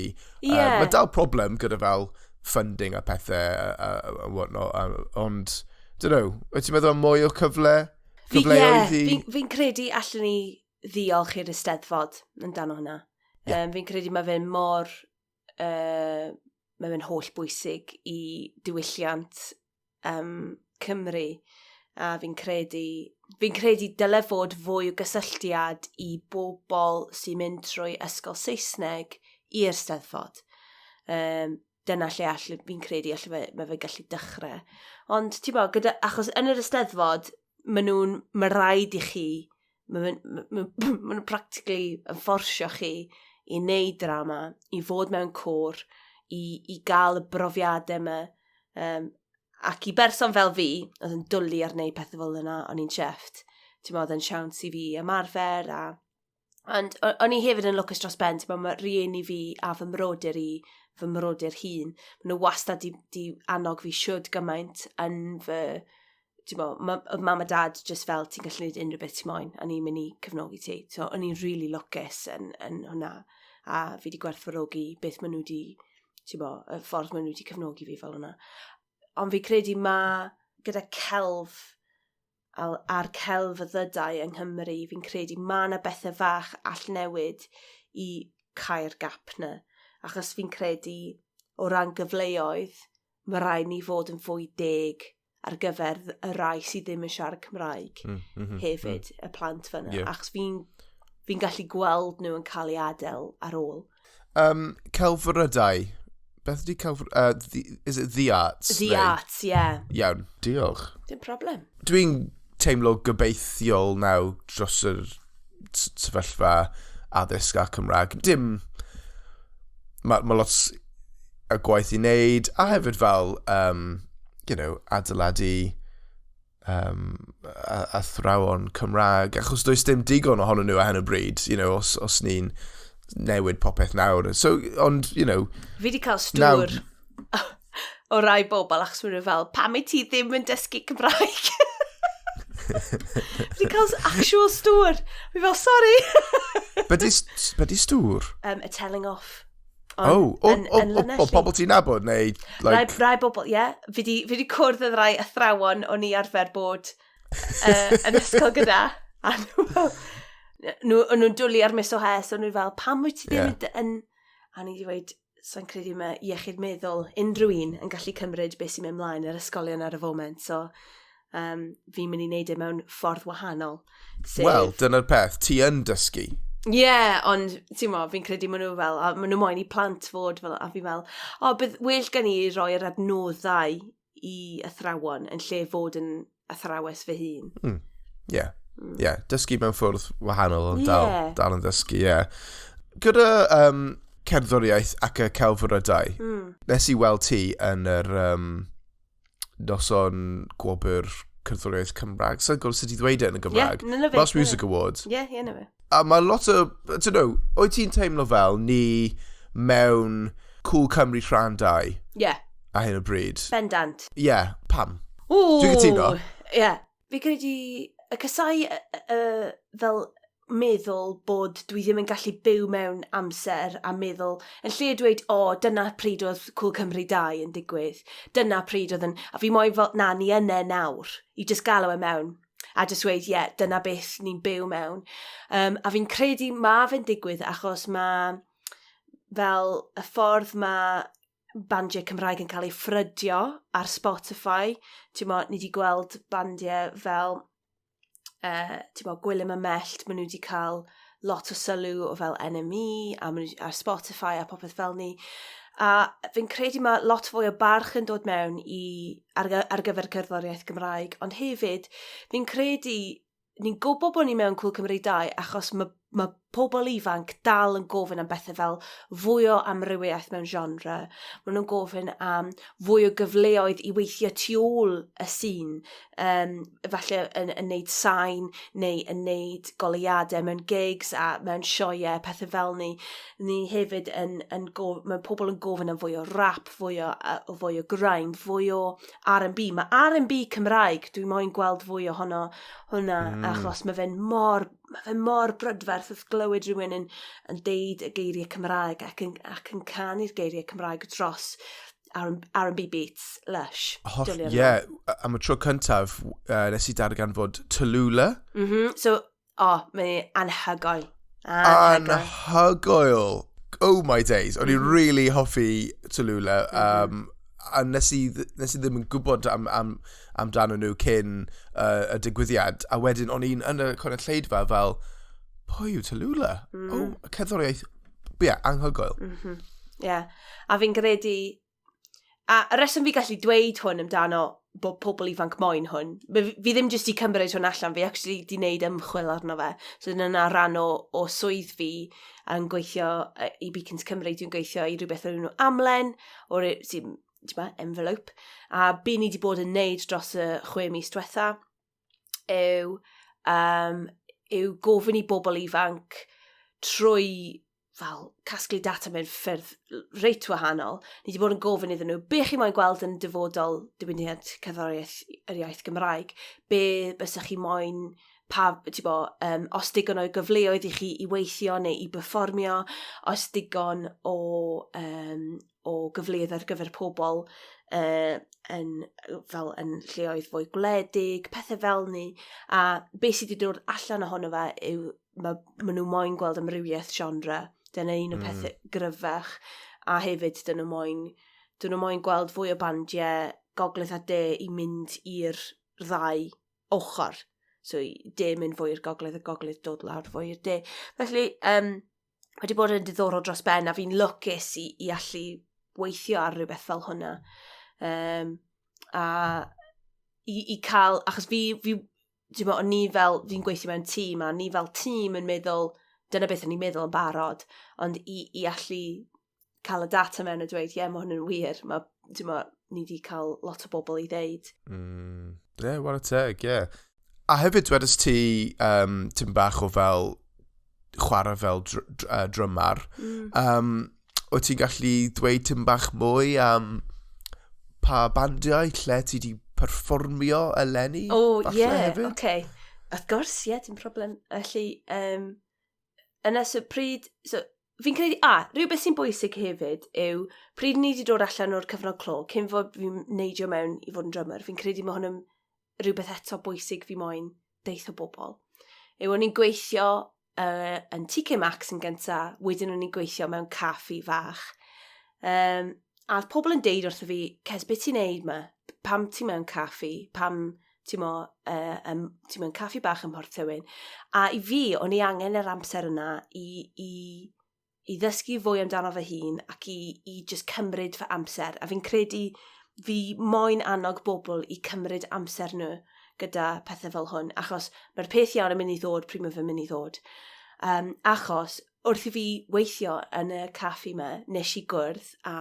Mae dal problem gyda fel funding a pethau a whatnot, ond, don't know, wyt ti'n meddwl am mwy o cyfle? Cyfleoedd i? Fi'n credu allwn ni ddiolch i'r Eisteddfod amdano hwnna. Fi'n credu mae fe'n holl bwysig i diwylliant Cymru. A fi'n credu dyle fod fwy o gysylltiad i bobl sy'n mynd trwy ysgol Saesneg i'r Steddfod. Dyna lle fi'n credu all fe, mae fe gallu dechrau. Ond ti'n bod, gyda, achos yn yr Eisteddfod, mae rhaid i chi, ma nhw'n practically yn fforsio chi i wneud drama, i fod mewn côr, i gael y brofiadau yma. Ac i berson fel fi, oedd yn dwlu ar wneud pethau fel yna, o'n i'n chuffed. Ti'n meddwl, yn siawns i fi ymarfer a Ond o'n i hefyd yn lwcus dros ben, ti'n mae rieni fi a fy mrodyr i, fy mrodyr hun, maen nhw wastad di, di annog fi siwd gymaint yn fy, ti'n mo, ma, oedd mam a dad just fel ti'n gallu gwneud unrhyw beth ti'n moyn, a ni'n mynd i cefnogi ti. So o'n i'n really lwcus yn, yn hwnna, a fi wedi gwerthfawrogi beth maen nhw wedi, ti'n mo, y ffordd maen nhw wedi cefnogi fi fel hwnna. Ond fi credu ma gyda celf a'r celfyddydau yng Nghymru, fi'n credu mae yna bethau fach all newid i cau'r gap na. Achos fi'n credu o ran gyfleoedd, mae rhaid ni fod yn fwy deg ar gyfer y rai sydd ddim yn siarad Cymraeg mm, mm -hmm, hefyd, mm. y plant fyna. Yeah. Achos fi'n fi gallu gweld nhw yn cael ei adael ar ôl. Celfyddydau. Beth ydy celf... the, is it the arts? The neu? Arts, yeah. Iawn, diolch. Dim problem. Dwi'n teimlo gobeithiol nawr dros yr sefyllfa addysg a Cymraeg. Dim... Mae ma lot y gwaith i wneud, a hefyd fel, adeiladu athrawon Cymraeg, achos does dim digon ohonyn nhw ar hyn o bryd, os ni'n newid popeth nawr. So, ond, Fi wedi cael stŵr o rai bobl achos maen nhw fel, pam i ti ddim yn dysgu Cymraeg? Fi wedi cael actual stŵr. Fi fel, sorry. Be di stŵr? A telling off. Oh, o pobl ti'n nabod, neu... Like... Rai, rai bobl, ie. Yeah. Fi di cwrdd â rai athrawon o'n i arfer bod yn ysgol gyda. A nhw fel, nhw, o'n nhw'n dwlu ar Miss O'Hare, so nhw fel, pam wyt ti ddim yn... A ni wedi dweud, so'n credu mae iechyd meddwl unrhyw un yn gallu cymryd beth sy'n mynd mlaen yr ysgolion ar y foment. So, fi'n mynd i wneud e mewn ffordd wahanol. Sef... Wel, dyna'r peth, ti yn dysgu. Ie, yeah, ond ti'n mo, fi'n credu maen nhw fel, a maen nhw moyn i plant fod fel, a fi fel, o, bydd well gen i roi'r adnoddau i athrawon yn lle fod yn athrawes fy hun. Ie, yeah. Dysgu mewn ffordd wahanol, ond dal, dal yn ddysgu, ie. Yeah. Gyda cerddoriaeth ac y celfyddydau, nes i weld ti yn yr noson gwobr cerddoriaeth Cymraeg. Sa'n gwybod sut i ddweud e yn y Gymraeg. Yeah, na fe. Welsh Music Awards. Ie, yeah, na fe. A mae lot o, I don't know, wyt ti'n teimlo fel ni mewn Cool Cymru rhan 2 a hyn o bryd? Bendant. Ie, yeah, pam? Ooh, Dwi'n cytuno. Ie. Yeah. Fi credu y casau fel meddwl bod dwi ddim yn gallu byw mewn amser a meddwl, yn lle dweud, o, oh, dyna pryd oedd Cool Cymru 2 yn digwydd, dyna pryd oedd yn, a fi moyn fel, na, ni yna nawr, i just gael e mewn. A just dweud, ie, yeah, dyna beth ni'n byw mewn. A fi'n credu ma fe'n digwydd achos mae fel y ffordd mae bandiau Cymraeg yn cael ei ffrydio ar Spotify. Ti'n mo, ni wedi gweld bandiau fel ti'n mo, Gwilym a Mellt, maen nhw wedi cael lot o sylw o fel NME a maen nhw, ar Spotify a popeth fel ni. A fi'n credu mae lot fwy o barch yn dod mewn i, ar gyfer cerddoriaeth Gymraeg, ond hefyd fi'n credu ni'n gwybod bod ni mewn Cŵl Cymru 2 achos mae pobl ifanc dal yn gofyn am bethau fel fwy o amrywiaeth mewn genre. Maen nhw'n gofyn am fwy o gyfleoedd i weithio tu ôl y sîn, falle yn neud sain neu yn neud goleuadau mewn gigs a mewn sioeau, pethau fel ni. Ni hefyd yn, yn go, mae pobl yn gofyn am fwy o rap, fwy o grime, fwy o R&B. Mae R&B Cymraeg, dwi moyn gweld fwy ohono hwnna, achos mae fe mor brydferth wrth glywed rhywun yn deud y geiriau Cymraeg ac yn canu'r geiriau Cymraeg dros R&B beats, lush. Holl, ie, yeah, am y tro cyntaf, nes i darganfod Tallulah. So, oh, mae anhygoel. Anhygoel. Oh my days. O'n i'n really hoffi Tallulah. A nes i ddim yn gwybod amdano nhw cyn y digwyddiad. A wedyn o'n i'n yn y cynulleidfa fel, pwy yw Tallulah? Oh, cerddoriaeth, ie, yeah, anhygoel. Yeah. A fi'n credu... A y reswm fi gallu dweud hwn amdano bod pobl ifanc moyn hwn, fi ddim jyst i cymryd hwn allan, fi actually di wneud ymchwil arno fe. So dyna rhan o swydd fi yn gweithio i Beacons Cymru, dwi'n gweithio i rhywbeth o'r enw Amlen, o'r sy'n, ti'n ma, envelope. A be ni wedi bod yn neud dros y 6 mis diwetha yw gofyn i bobl ifanc trwy fel casglu data mewn ffyrdd reit wahanol, ni wedi bod yn gofyn iddyn nhw, be chi moyn gweld yn dyfodol diwydiant cerddoriaeth yr iaith Gymraeg? Be bysach chi moyn, pa, ti'n bo, os digon o gyfleoedd i chi i weithio neu i berfformio, os digon o, um, o gyfleoedd ar gyfer pobl yn, fel yn lleoedd fwy gwledig, pethau fel ni. A beth sydd wedi dod allan ohono fe yw mae ma nhw moyn gweld amrywiaeth genre. Dyna un o'r pethau gryfach. A hefyd, dyn nhw moyn, dyn nhw moyn gweld fwy o bandiau gogledd a de i mynd i'r ddau ochr. So, de mynd fwy i'r gogledd a gogledd dod lawr fwy i'r de. Felly, wedi bod yn diddorol dros ben a fi'n lwcus i, i allu weithio ar rhywbeth fel hwnna. A i, i cael, achos fi, fi ti'n bod, o'n ni fel, fi'n gweithio mewn tîm, a ni fel tîm yn meddwl, dyna beth o'n i'n meddwl yn barod, ond i, i allu cael y data mewn a dweud, ie, yeah, mae hwn yn wir, mae, ti'n bod, ni wedi cael lot o bobl i ddeud. Yeah, what a teg, yeah. A hefyd, dwedais ti tipyn bach o fel chwarae fel dr dr drymar. Wyt ti'n gallu dweud tipyn bach mwy am pa bandiau lle ti wedi perfformio eleni? O, oh, ie, yeah, oce. Okay. Wrth gwrs, ie, yeah, dim problem. Felly, yna, so pryd... So, fi'n credu, a, rhywbeth sy'n bwysig hefyd yw, pryd ni wedi dod allan o'r cyfnod clo, cyn fod fi'n neidio mewn i fod yn drummer, fi'n credu mae hwn yn rhywbeth eto bwysig fi moyn deith o bobl. Yw o'n i'n gweithio yn TK Maxx yn gynta, wedyn o'n i'n gweithio mewn caffi fach. A oedd pobl yn deud wrtho fi, Ces, beth ti'n neud ma? Pam ti mewn caffi? Pam ti'n mo, ti mewn caffi bach ym Mhorth Tywyn? A i fi, o'n i angen yr amser yna i, i, i ddysgu fwy amdano fy hun ac i, i just cymryd fy amser. A fi'n credu fi moyn annog bobl i cymryd amser nhw gyda pethau fel hwn, achos mae'r peth iawn yn mynd i ddod pryd mae fe'n mynd i ddod. Achos wrth i fi weithio yn y caffi yma, nes i gwrdd â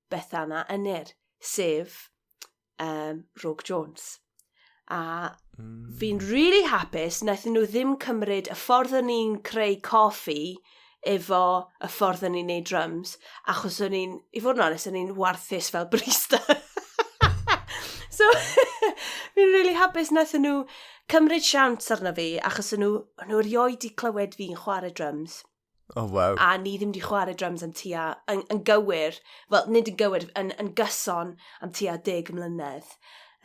Bethan a Ynyr, sef Rogue Jones. A fi'n really hapus wnaethon nhw ddim cymryd y ffordd o'n i'n creu coffi efo y ffordd o'n i'n neud drums, achos o'n i'n, i fod yn onest, o'n i'n warthus fel barista. So, fi'n really hapus wnaethon nhw cymryd siawns arno fi, achos o'n nhw, o'n nhw erioed di clywed fi'n chwarae drums. Oh, wow. A ni ddim di chwarae drums am tua, yn, yn gywir, wel, nid yn gywir, yn, yn gyson am tua 10 mlynedd.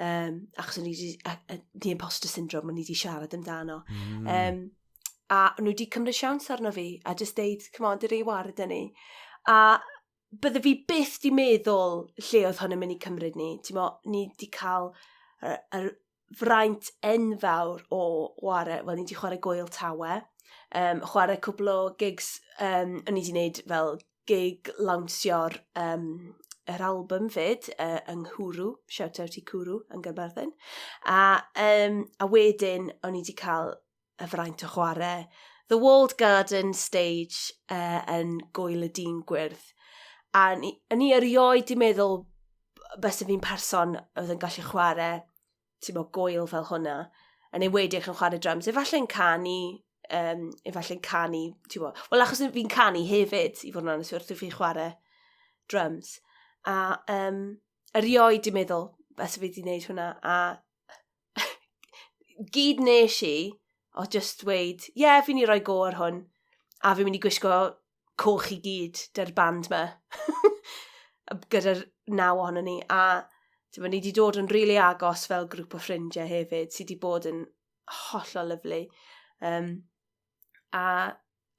Achos o'n i di, a, the imposter syndrome, o'n i di siarad amdano. A o'n nhw wedi cymryd siawns arno fi, a just deud, come on, dyr ei wared ni. A bydde fi byth di meddwl lle oedd hwn yn mynd i cymryd ni. Ti'n mo, ni di cael yr, yr fraint enfawr o ware, wel, ni di chwarae Gwyl Tawe, chwarae cwbl o gigs, o'n i di wneud fel gig lawnsio'r yr album fyd yng Nghwrw, shout out i Cwrw yn Gaerfyrddin. A, a wedyn o'n i di cael y fraint o chwarae The Walled Garden stage yn Gwyl y Dyn Gwyrdd. A ni, ni erioed di meddwl bysa fi'n person oedd yn gallu chwarae, ti'n mo, gwyl fel hwnna, yn enwedig yn chwarae drums. Efallai'n canu, efallai'n canu, ti'n mo, wel achos fi'n canu hefyd, i fod yn onest, wrth i fi chwarae drums. A erioed di meddwl bysa fi di wneud hwnna, a gyd nes i, o just dweud, ie, yeah, fi'n i roi go ar hwn, a fi'n mynd i gwisgo coch i gyd dy'r band ma. Gyda'r naw ohono ni. A ti'n ni wedi dod yn rili really agos fel grŵp o ffrindiau hefyd, sydd wedi bod yn hollol lyflu. A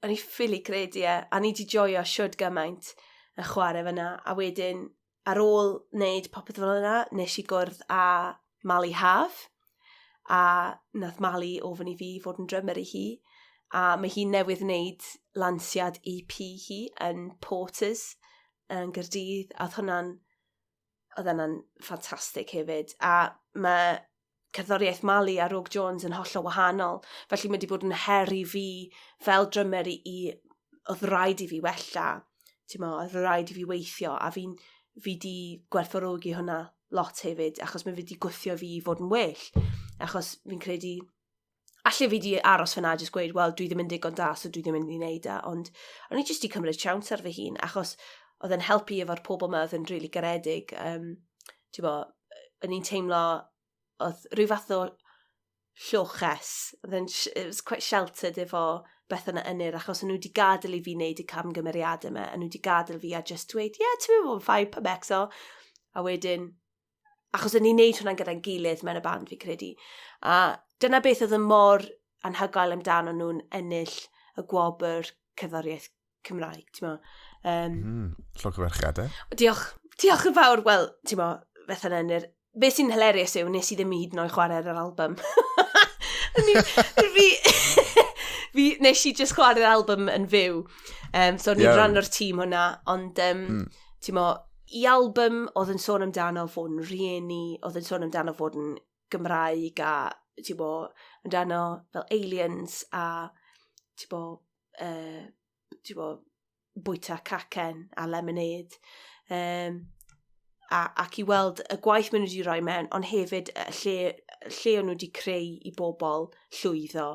o'n i ffili credu e, a ni wedi joio siwd gymaint yn chwarae fyna. A wedyn, ar ôl wneud popeth fel yna, nes i gwrdd â Mali Haf, a nath Mali ofyn i fi fod yn drummer i hi, a mae hi newydd wneud lansiad EP hi yn Porters yn Gaerdydd, a oedd hwnna'n oedd hwnna'n ffantastig hefyd. A mae cerddoriaeth Mali a Rogue Jones yn hollol wahanol, felly mae wedi bod yn her i fi fel drummer i, i oedd rhaid i fi wella, ti'n mo, oedd rhaid i fi weithio, a fi'n fi di gwerthfawrogi hwnna lot hefyd, achos mae fi wedi gwthio fi i fod yn well, achos fi'n credu Alle fi di aros fyna a just gweud, wel, dwi ddim yn digon da, so dwi ddim yn mynd i wneud e, ond o'n i just di cymryd siawns ar fy hun, achos oedd yn helpu efo'r pobl yma oedd yn rili really garedig. Ti'n bo, o'n i'n teimlo, oedd rhyw fath o lloches, oedd yn, it was quite sheltered efo Bethan a Ynyr, achos o'n nhw wedi gadael i fi wneud y camgymeriadau yma, o'n nhw wedi gadael fi a just dweud, yeah, ti'n mynd bod yn fine, pa becso. A wedyn, achos o'n ni'n neud hwnna'n gyda'n gilydd mewn y band fi credu. A dyna beth oedd yn mor anhygoel amdano nhw'n ennill y gwobr cerddoriaeth Cymraeg, ti'n mo. Llongyfarchiadau. Diolch, diolch yn fawr. Wel, ti'n mo, Bethan Enir. Be sy'n hilarious yw, nes i ddim hyd yn oed chwarae ar yr album. Fi, fi, nes i just chwarae'r album yn fyw. So o'n i'n rhan o'r tîm hwnna, ond ti'n mo, i album oedd yn sôn amdano fod yn rieni, oedd yn sôn amdano fod yn Gymraeg a, ti'n bo, amdano fel aliens a, ti'n bo, ti'n bo, bwyta cacen a lemonade. Ac i weld y gwaith maen nhw wedi rhoi mewn, ond hefyd y lle, lle o'n nhw wedi creu i bobl llwyddo.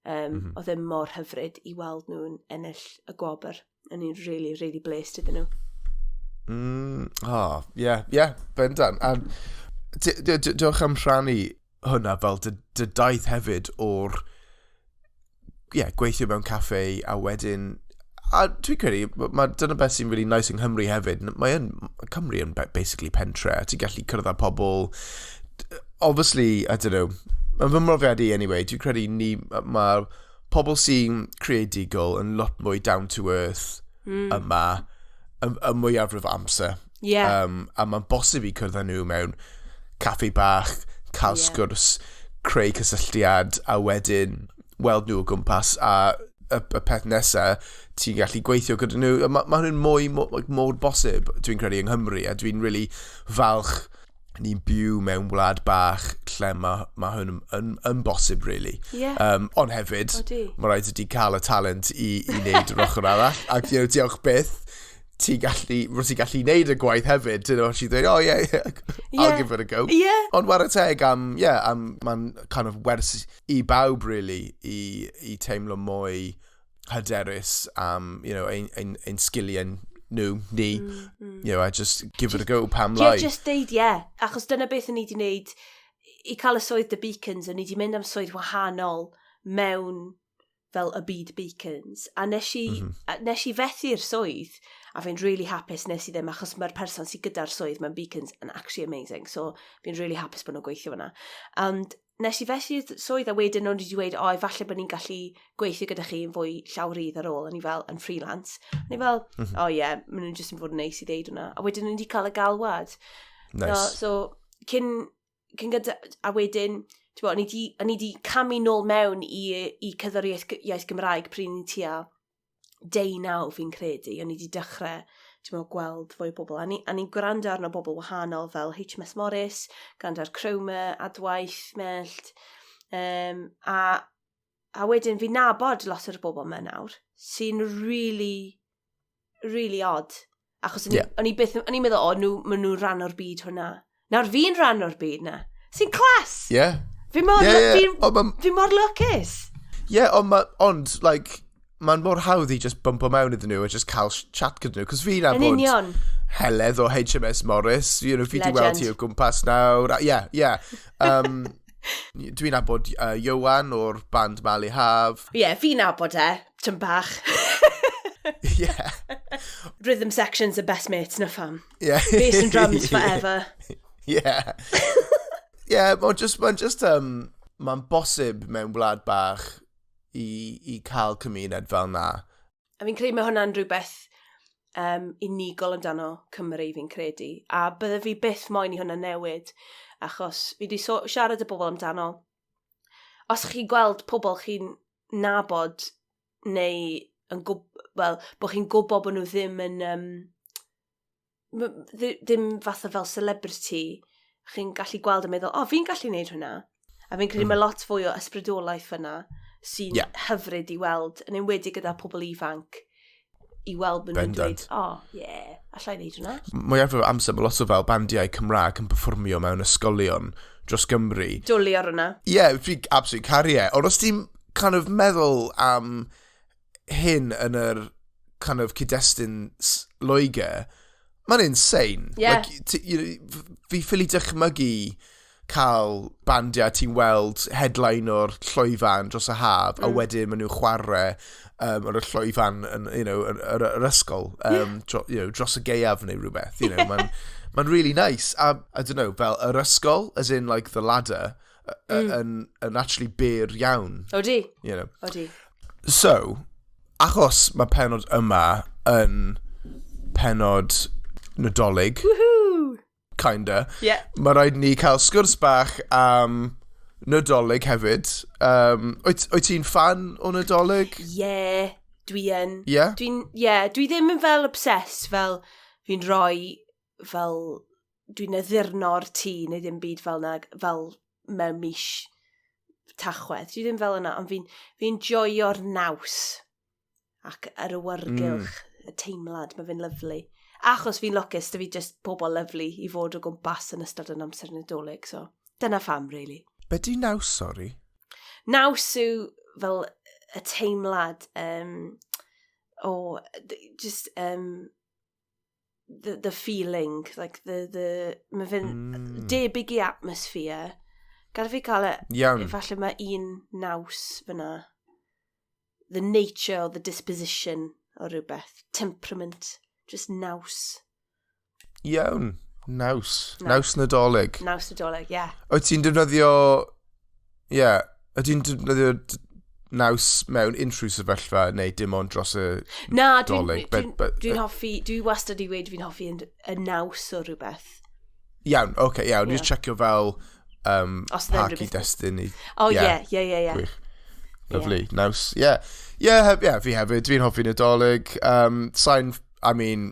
Oedd e mor hyfryd i weld nhw'n ennill y gwobr. O'n i'n really, really blessed iddyn nhw. Oh, yeah, bendant. A diolch am rhannu hwnna fel dy daith hefyd o'r yeah, gweithio mewn caffe a wedyn a dwi'n credu, ma, dyna beth sy'n really nice yng Nghymru hefyd. Mae yn, Cymru yn basically pentre, a ti'n gallu cyrraedd â pobl. Obviously, I don't know, mae fy mhrofiad i anyway, dwi'n credu ni, mae pobl sy'n creadigol yn lot mwy down to earth yma, y mwyafrif o amser. A mae'n bosib i cyrraedd â nhw mewn caffi bach, cael sgwrs, creu cysylltiad, a wedyn weld nhw o gwmpas, a y peth nesaf, ti'n gallu gweithio gyda nhw. Mae ma hwnna'n mwy, mor, mor bosib, dwi'n credu, yng Nghymru, a dwi'n really falch ni'n byw mewn wlad bach lle ma hwn yn bosib, really. Ond hefyd, mae rhaid i ti cael y talent i wneud yr ochr arall. Ac, diolch byth, ti'n gallu neud y gwaith hefyd. Ti'n know, ti'n dweud, "Oh, yeah, I'll give it a go." Ond whare teg am, yeah, am, mae'n kind of wers i bawb, really, i teimlo mwy hyderus am, ein sgiliau nhw, ni. I just give it a go, pam lai. Yeah, just deud yeah. Achos dyna beth o'n i wedi wneud i cael y swydd The Beacons, o'n i wedi mynd am swydd wahanol mewn fel y byd Beacons. A nes i fethu'r swydd, a fi'n really hapus nes i ddim, achos mae'r person sydd gyda'r swydd mewn Beacons yn actually amazing. So fi'n really hapus bod nhw'n gweithio fyna. And nes i fethu'r swydd a wedyn nhw'n wedi dweud, "O, falle bod ni'n gallu gweithio gyda chi yn fwy llawrydd ar ôl," a ni fel, yn freelance. A ni fel, "Oh yeah, maen nhw'n just yn fod yn neis i ddeud hwnna." A wedyn nhw'n wedi cael y galwad. Nice. So cyn gyda, a wedyn, ti'n bo, o'n i di camu nôl mewn i cerddoriaeth iaith Gymraeg pryd ni tua 19 fi'n credu. O'n i di dechrau, ti'n bo, gweld fwy o bobl. A ni'n gwrando arno bobl wahanol fel HMS Morris, gwrando ar Chroma, Adwaith, Mellt. A wedyn fi'n nabod lot o'r bobl yma nawr, sy'n really, really odd. Achos o'n i byth, o'n i'n meddwl, o, nhw, maen nhw'n rhan o'r byd hwnna. Nawr fi'n rhan o'r byd na. Sy'n class! Fi mor, O, fi mor lwcus. Yeah, ond, like, mae'n mor hawdd i just bumpo mewn iddyn nhw a just cael chat gyda nhw. Cos fi'n Yn nabod union. Heledd o HMS Morris, fi di weld Legend. ti o gwmpas nawr. Yeah. Dwi'n nabod Johan o'r band Mali Haf. Ie, yeah, fi'n nabod e, tyn bach. Rhythm section's the best mates, na fam. Bass and drums forever. Yeah, mae'n bosib mewn wlad bach i cael cymuned fel na. A fi'n credu mae hwnna'n rhywbeth unigol amdano Cymru fi'n credu. A bydde fi byth moyn i hwnna newid, achos fi wedi so, siarad â bobl amdano. Os chi'n gweld pobl chi'n nabod neu yn gwb, well, bod chi'n gwybod bod nhw ddim yn ddim fatha fel celebrity, chi'n gallu gweld a meddwl, "O, oh, fi'n gallu gwneud hwnna." A fi'n credu mae lot fwy o ysbrydolaeth fyna sy'n hyfryd i weld, yn enwedig gyda pobl ifanc, i weld bod nhw'n dweud, "O, oh, yeah, allai wneud hwnna." Mwyafrif o amser, mae lot o fel bandiau Cymraeg yn performio mewn ysgolion. dros Gymru. Dwlu ar hwnna. Ie, yeah, fi absolutely caru e. Ond os ti'n kind of meddwl am hyn yn yr kind of cyd-destun Loegr, mae'n insane. Like, fi ffili dychmygu cael bandiau ti'n weld headline o'r llwyfan dros y haf, a wedyn maen nhw'n chwarae ar y llwyfan yn yr ysgol dros y gaeaf neu rhywbeth. Mae'n really nice. A, I don't know, fel yr ysgol, as in like the ladder, yn actually byr iawn. Odi. Odi. So, achos mae penod yma yn penod Nadolig, Woohoo! Kinda, mae rhaid ni cael sgwrs bach am Nadolig hefyd. Wyt ti'n fan o Nadolig? Yeah, dwi yn. Yeah? Yeah, dwi ddim yn fel obsessed, fel fi'n rhoi, fel dwi'n addurno'r tŷ neu ddim byd fel na, fel mewn mis Tachwedd. Dwi ddim fel yna, ond fi joio'r naws ac yr awyrgylch, y teimlad, mae fe'n lyfli. Achos fi'n lwcus, da fi just pobl lyfli i fod o gwmpas yn ystod yn amser Nadolig, so dyna pham, really. Be di naws, sorry? Naws yw fel y teimlad o just the feeling, like the mae fe'n debyg i atmosphere. Gada fi cael e, efallai mae un naws fyna. The nature or the disposition o rhywbeth. Temperament. Just naws. Iawn. Naws. Naws. Naws Nadolig. Naws Nadolig, yeah. Wyt ti'n defnyddio... Ie. Yeah, wyt ti'n defnyddio naws mewn unrhyw sefyllfa neu dim ond dros y Na, dwi'n Dolig? dwi hoffi, dwi wastad i weud fi'n hoffi y naws o rhywbeth. Iawn, oce, okay, iawn. Dwi'n checio fel Os yna pa unrhyw beth- cyd-destun i. Oh, yeah. Gwych. Lovely, naws. Yeah, fi hefyd. Dwi'n hoffi Nadolig. Sa'n, I mean,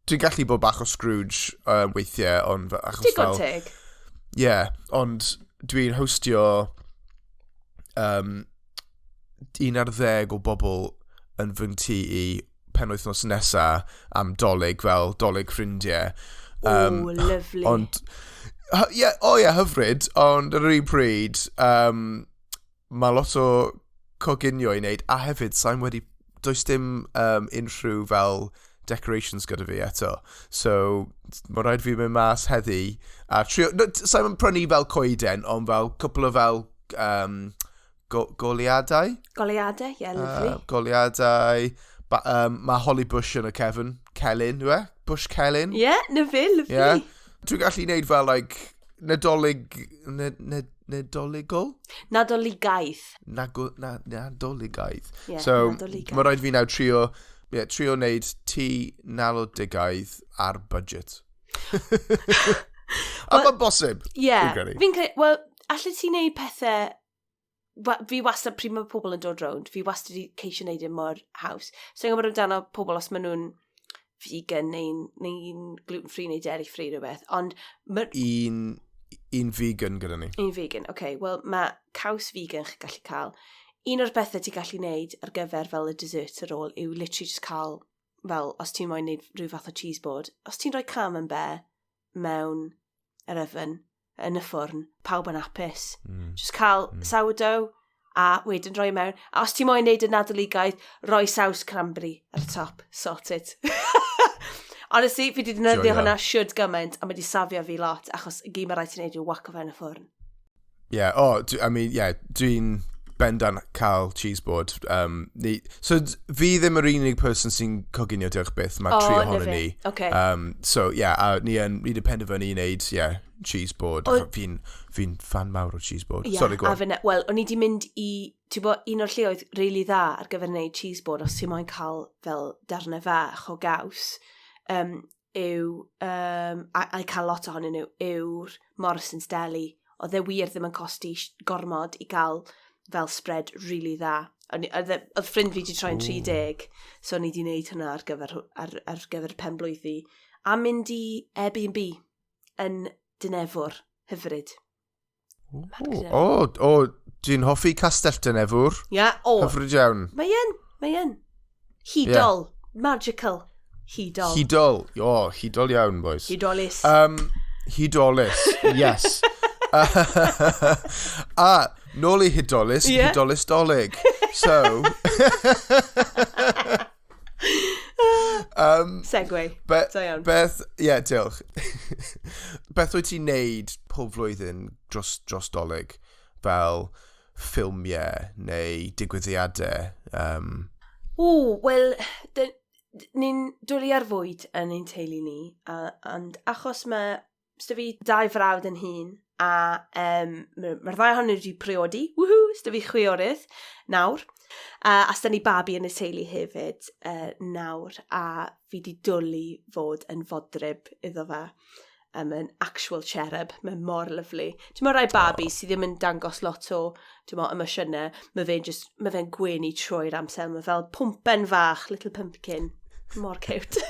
dwi'n gallu bod bach o Scrooge weithiau, ond achos Digon fel teg. Yeah, ond dwi'n hostio 11 o bobl yn fy nhŷ i penwythnos nesa am Dolig, fel Dolig ffrindiau. Oh, lovely. Ond, ie, o ie, hyfryd, ond ar yr un pryd, mae lot o coginio i wneud, a hefyd, sa'n wedi, does dim unrhyw fel decorations gyda fi eto. So, mae rhaid fi mynd mas heddi, a trio, no, sa'n prynu fel coeden, ond fel cwpl o fel goliadau. Goleuadau, yeah, lovely. Goleuadau. Mae holly bush yn y cefn. Celyn, yw e? Bush celyn. Yeah, na fe, lovely. Yeah. Dwi'n gallu neud fel, like, Nadolig... Nadoligol? Nadoligaidd. Nadoligaidd. Yeah, So, Nadoligaidd. mae rhaid fi nawr trio, yeah, trio wneud tŷ Nadoligaidd ar budget. A mae'n bosib, Yeah. dwi'n credu. Fi'n credu, wel, allet ti wneud pethau, fi wastad, pryd mae pobl yn dod rownd, fi wastad i ceisio wneud e mor haws. So, i'n gwybod amdano pobl os maen nhw'n vegan neu gluten-free neu dairy-free rhywbeth, ond ma, Un vegan gyda ni. Un vegan, oce. Okay. Wel, mae caws vegan chi'n gallu cael. Un o'r bethau ti'n gallu neud ar gyfer fel y dessert ar ôl yw literally just cael, fel, os ti'n moyn neud rhyw fath o cheese board, os ti'n rhoi camembert mewn yr oven, yn y ffwrn, pawb yn hapus. Just cael sourdough a wedyn rhoi mewn. A os ti'n moyn neud y Nadoligaidd, rhoi saws cranberry ar y top. Sorted. Honestly, fi wedi defnyddio Joio. hwnna shwd gymaint a mae wedi safio fi lot achos y gyd mae rhaid ti'n neud yw whack o fe yn y ffwrn. Yeah, oh, I mean, yeah, dwi'n bendant cael cheese board. So, fi ddim yr unig person sy'n coginio, diolch byth. Mae O, tri na ohono fe. ni. Ocê. So, yeah, a ni wedi penderfynu i wneud, yeah, cheese board. Fi fan mawr o cheese board. Yeah, Sorry, go a on. fyna, wel, o'n i wedi mynd i, ti'n bod, un o'r lleoedd really dda ar gyfer wneud cheese board, os ti'n moyn cael fel darnau fach o gaws, yw, a cael lot ohonyn nhw, yw'r Morrison's Deli. Oedd e wir ddim yn costi gormod i gael fel spread really dda. Oedd ffrind fi wedi troi'n 30, so o'n i wedi wneud hwnna ar gyfer penblwydd fi. A mynd i Airbnb yn Dinefwr, hyfryd. O, oh, dwi'n hoffi Castell Dinefwr. Ia, yeah, o. Hyfryd iawn. Mae yn, mae yn. Hudol, magical, hudol. Hudol. O, hudol iawn, boys. Hudolus. Hudolus, yes. A, nôl i hudolus, hudolus Dolig. So Segway. Da iawn. Beth, ie, yeah, diolch. Beth wyt ti'n neud pob flwyddyn dros Dolig? Fel ffilmiau neu digwyddiadau? O, wel, ni'n dwlu ar fwyd yn ein teulu ni, and achos mae 'sda fi dau frawd yn hŷn, a mae'r ma ddau ohonyn nhw wedi priodi, woohoo, 'sda fi chwiorydd nawr. A 'sda ni babi yn y teulu hefyd nawr, a fi wedi dwlu fod yn fodryb iddo fe. Mae'n actual cherub, mae'n mor lyfli. Ti'n meddwl rai babi sydd ddim yn dangos lot o, ti'n meddwl, emosiynau, mae fe'n just, mae fe'n gwenu trwy'r amser, mae fel pwmpen fach, little pumpkin. Mor cute.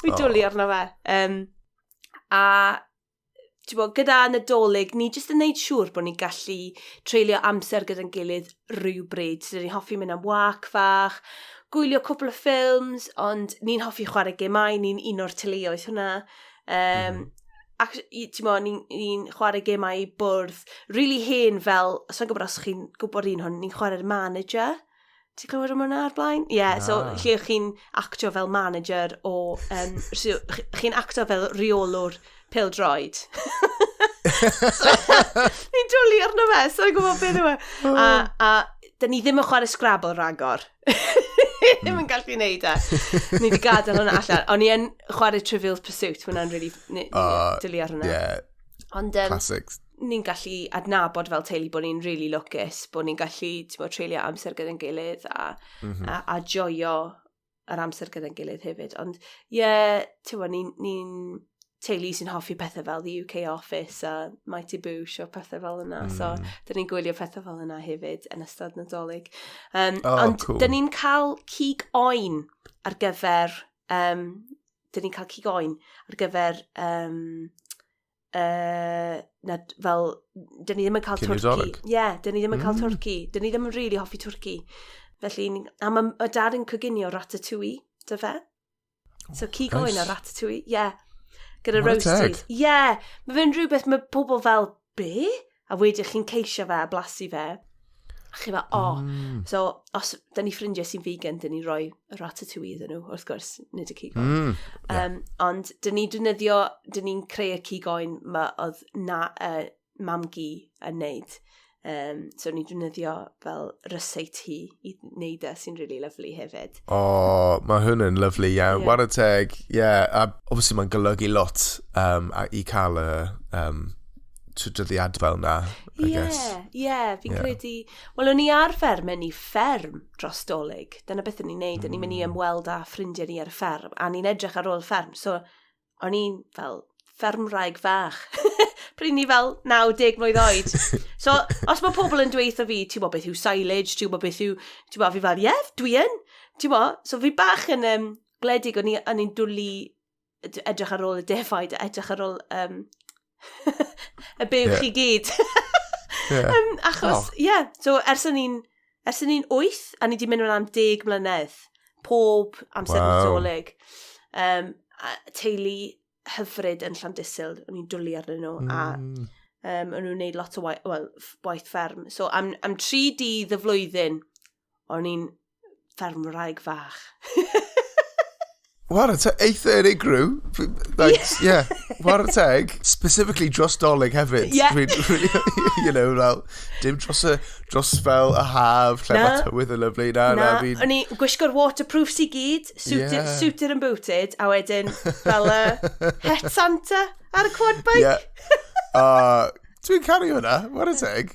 Fi dwlu arno fe. A ti'n bod, gyda Nadolig, ni jyst yn neud siŵr bod ni'n gallu treulio amser gyda'n gilydd rhywbryd. So, ni'n hoffi mynd am wac fach, gwylio cwpl o ffilms, ond ni'n hoffi chwarae gemau, ni'n un o'r teuluoedd hwnna. Ac, ti'n bod, ni'n ni chwarae gemau bwrdd really hen fel, sa'n gwybod os chi'n gwybod un hwn, ni'n chwarae'r manager. Ti'n clywed am hwnna ar blaen? Ie, yeah, so lle chi'n actio fel manager o... So, chi'n actio fel reolwr pêl-droed. So, ni'n dwlu arno fe, so i'n gwybod beth yw e. A dyn ni ddim yn chwarae Scrabble ragor. Ddim yn gallu neud e. Ni wedi gadael hwnna allan. O'n i yn chwarae Trivial Pursuit, hwnna'n really dwlu ar hwnna. Yeah. Ond, Classics. Ni'n gallu adnabod fel teulu bod ni'n really lwcus, bod ni'n gallu, ti'n bod, treulio amser gyda'n gilydd a joio yr amser gyda'n gilydd hefyd. Ond ie, yeah, ti'n bod, ni'n ni teulu sy'n hoffi pethau fel The UK Office a Mighty Boosh o pethau fel yna. So, dyn ni'n gwylio pethau fel yna hefyd yn ystod Nadolig. Oh, ond cool. dyn ni'n cael cig oen ar gyfer... Dyn ni'n cael cig oen ar gyfer... Na, fel, dyn ni ddim yn cael Cyn twrci. Nadolig? Ie, yeah, dyn ni ddim yn cael twrci. Dyn ni ddim yn really hoffi twrci. Felly, a mae dad yn coginio ratatouille, dy fe? So, cig oen a Nice. ratatouille, ie. Yeah. Gyda Chwarae roasties. teg. Ie, yeah, mae fe'n rhywbeth, mae pobl fel, be? A wedyn chi'n ceisio fe a blasu fe. A chi fel, oh. So, os dyn ni ffrindiau sy'n vegan, dyn ni'n rhoi y ratatouille iddyn nhw, wrth gwrs, nid y cig oen. Ond dyn ni'n defnyddio, dyn ni'n creu y cig oen ma oedd na, mam-gu yn neud. So ni'n defnyddio fel ryseit hi i wneud e sy'n really lovely hefyd. Oh, mae hwn yn lovely iawn. Ie. Chwarae teg, yeah. A obviously mae'n golygu lot a, i cael y traddodiad fel na, I guess. Ie, ie, fi'n credu... Wel, o'n i arfer mynd i fferm dros Dolig. Dyna beth o'n i'n neud. O'n i'n mynd i ymweld â ffrindiau ni ar y fferm, a ni'n edrych ar ôl y fferm. So, o'n i'n fel ffermwraig fach. Pryd ni fel 90 mlwydd oed. So, os mae pobl yn dweud wrtho fi, ti'n gwybod beth yw silage, ti'n gwybod beth yw... Ti'n gwybod, fi fel, ie, yeah, dwi yn. Ti'n gwybod, so fi bach yn gwledig, o'n i'n dwlu edrych ar ôl y defaid, a edrych ar ôl y buwch i gyd. Achos, ie, yeah, so ers o'n i'n 8, a ni wedi mynd am 10 mlynedd, pob amser Nadolig. A teulu hyfryd yn Llandysul, o'n i'n dwlu arnyn nhw, a o'n nhw'n neud lot o waith, well, waith fferm. So am 3 dydd y flwyddyn, o'n i'n ffermwraig fach. Chwarae teg, eitha unigryw. Like, yeah, chwarae teg. Specifically dros Dolig hefyd. Really, fel, dim dros fel y haf, lle Na. mae tywydd yn lyfli. Na, na, Na, fi'n o'n i'n gwisgo'r waterproofs i gyd, suited and booted, a wedyn fel y het Santa ar y quad bike. Yeah. Dwi'n caru hwnna, chwarae teg.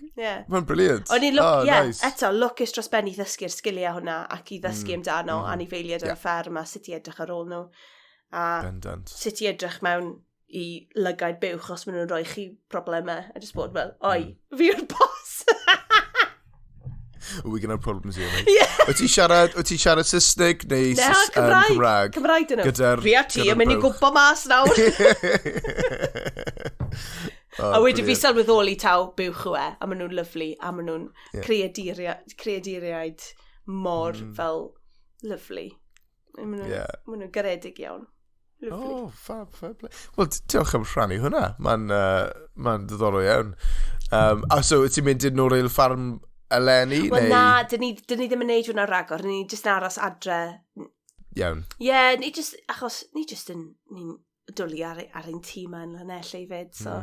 Mae'n brilliant. O'n i'n Oh, yeah, nice. eto, lwcus dros ben i ddysgu'r sgiliau hwnna ac i ddysgu amdano anifeiliaid ar y fferm a sut i edrych ar ôl nhw. A sut i edrych mewn i lygaid buwch os maen nhw'n rhoi chi problemau. A just bod fel, oi, fi yw'r boss. We can have problems here, mate. Wyt ti'n siarad Saesneg neu Na, Cymraeg. Cymraeg? Cymraeg dyn nhw. Fi a ti Gyda'r yn mynd i buwch. gwmpo mas nawr. Oh, A wedyn fi brilliant. sylweddoli taw buwch yw e, a maen nhw'n lyfli, a maen nhw'n creaduriaid mor fel lyfli. Maen nhw'n garedig iawn. Lovely. Oh, fab, fair play. Wel, diolch am rhannu hwnna. Mae'n ma diddorol iawn. A so, ti'n mynd i'n nôl i'r ffarm eleni? Wel neu? na, dyn ni ddim yn neud hwnna ragor, ni jyst yn aros adre. Iawn. Ie, yeah, ni jyst, achos ni jyst yn, ni'n dwlu ar ein tîm yn Llanelli fyd, so.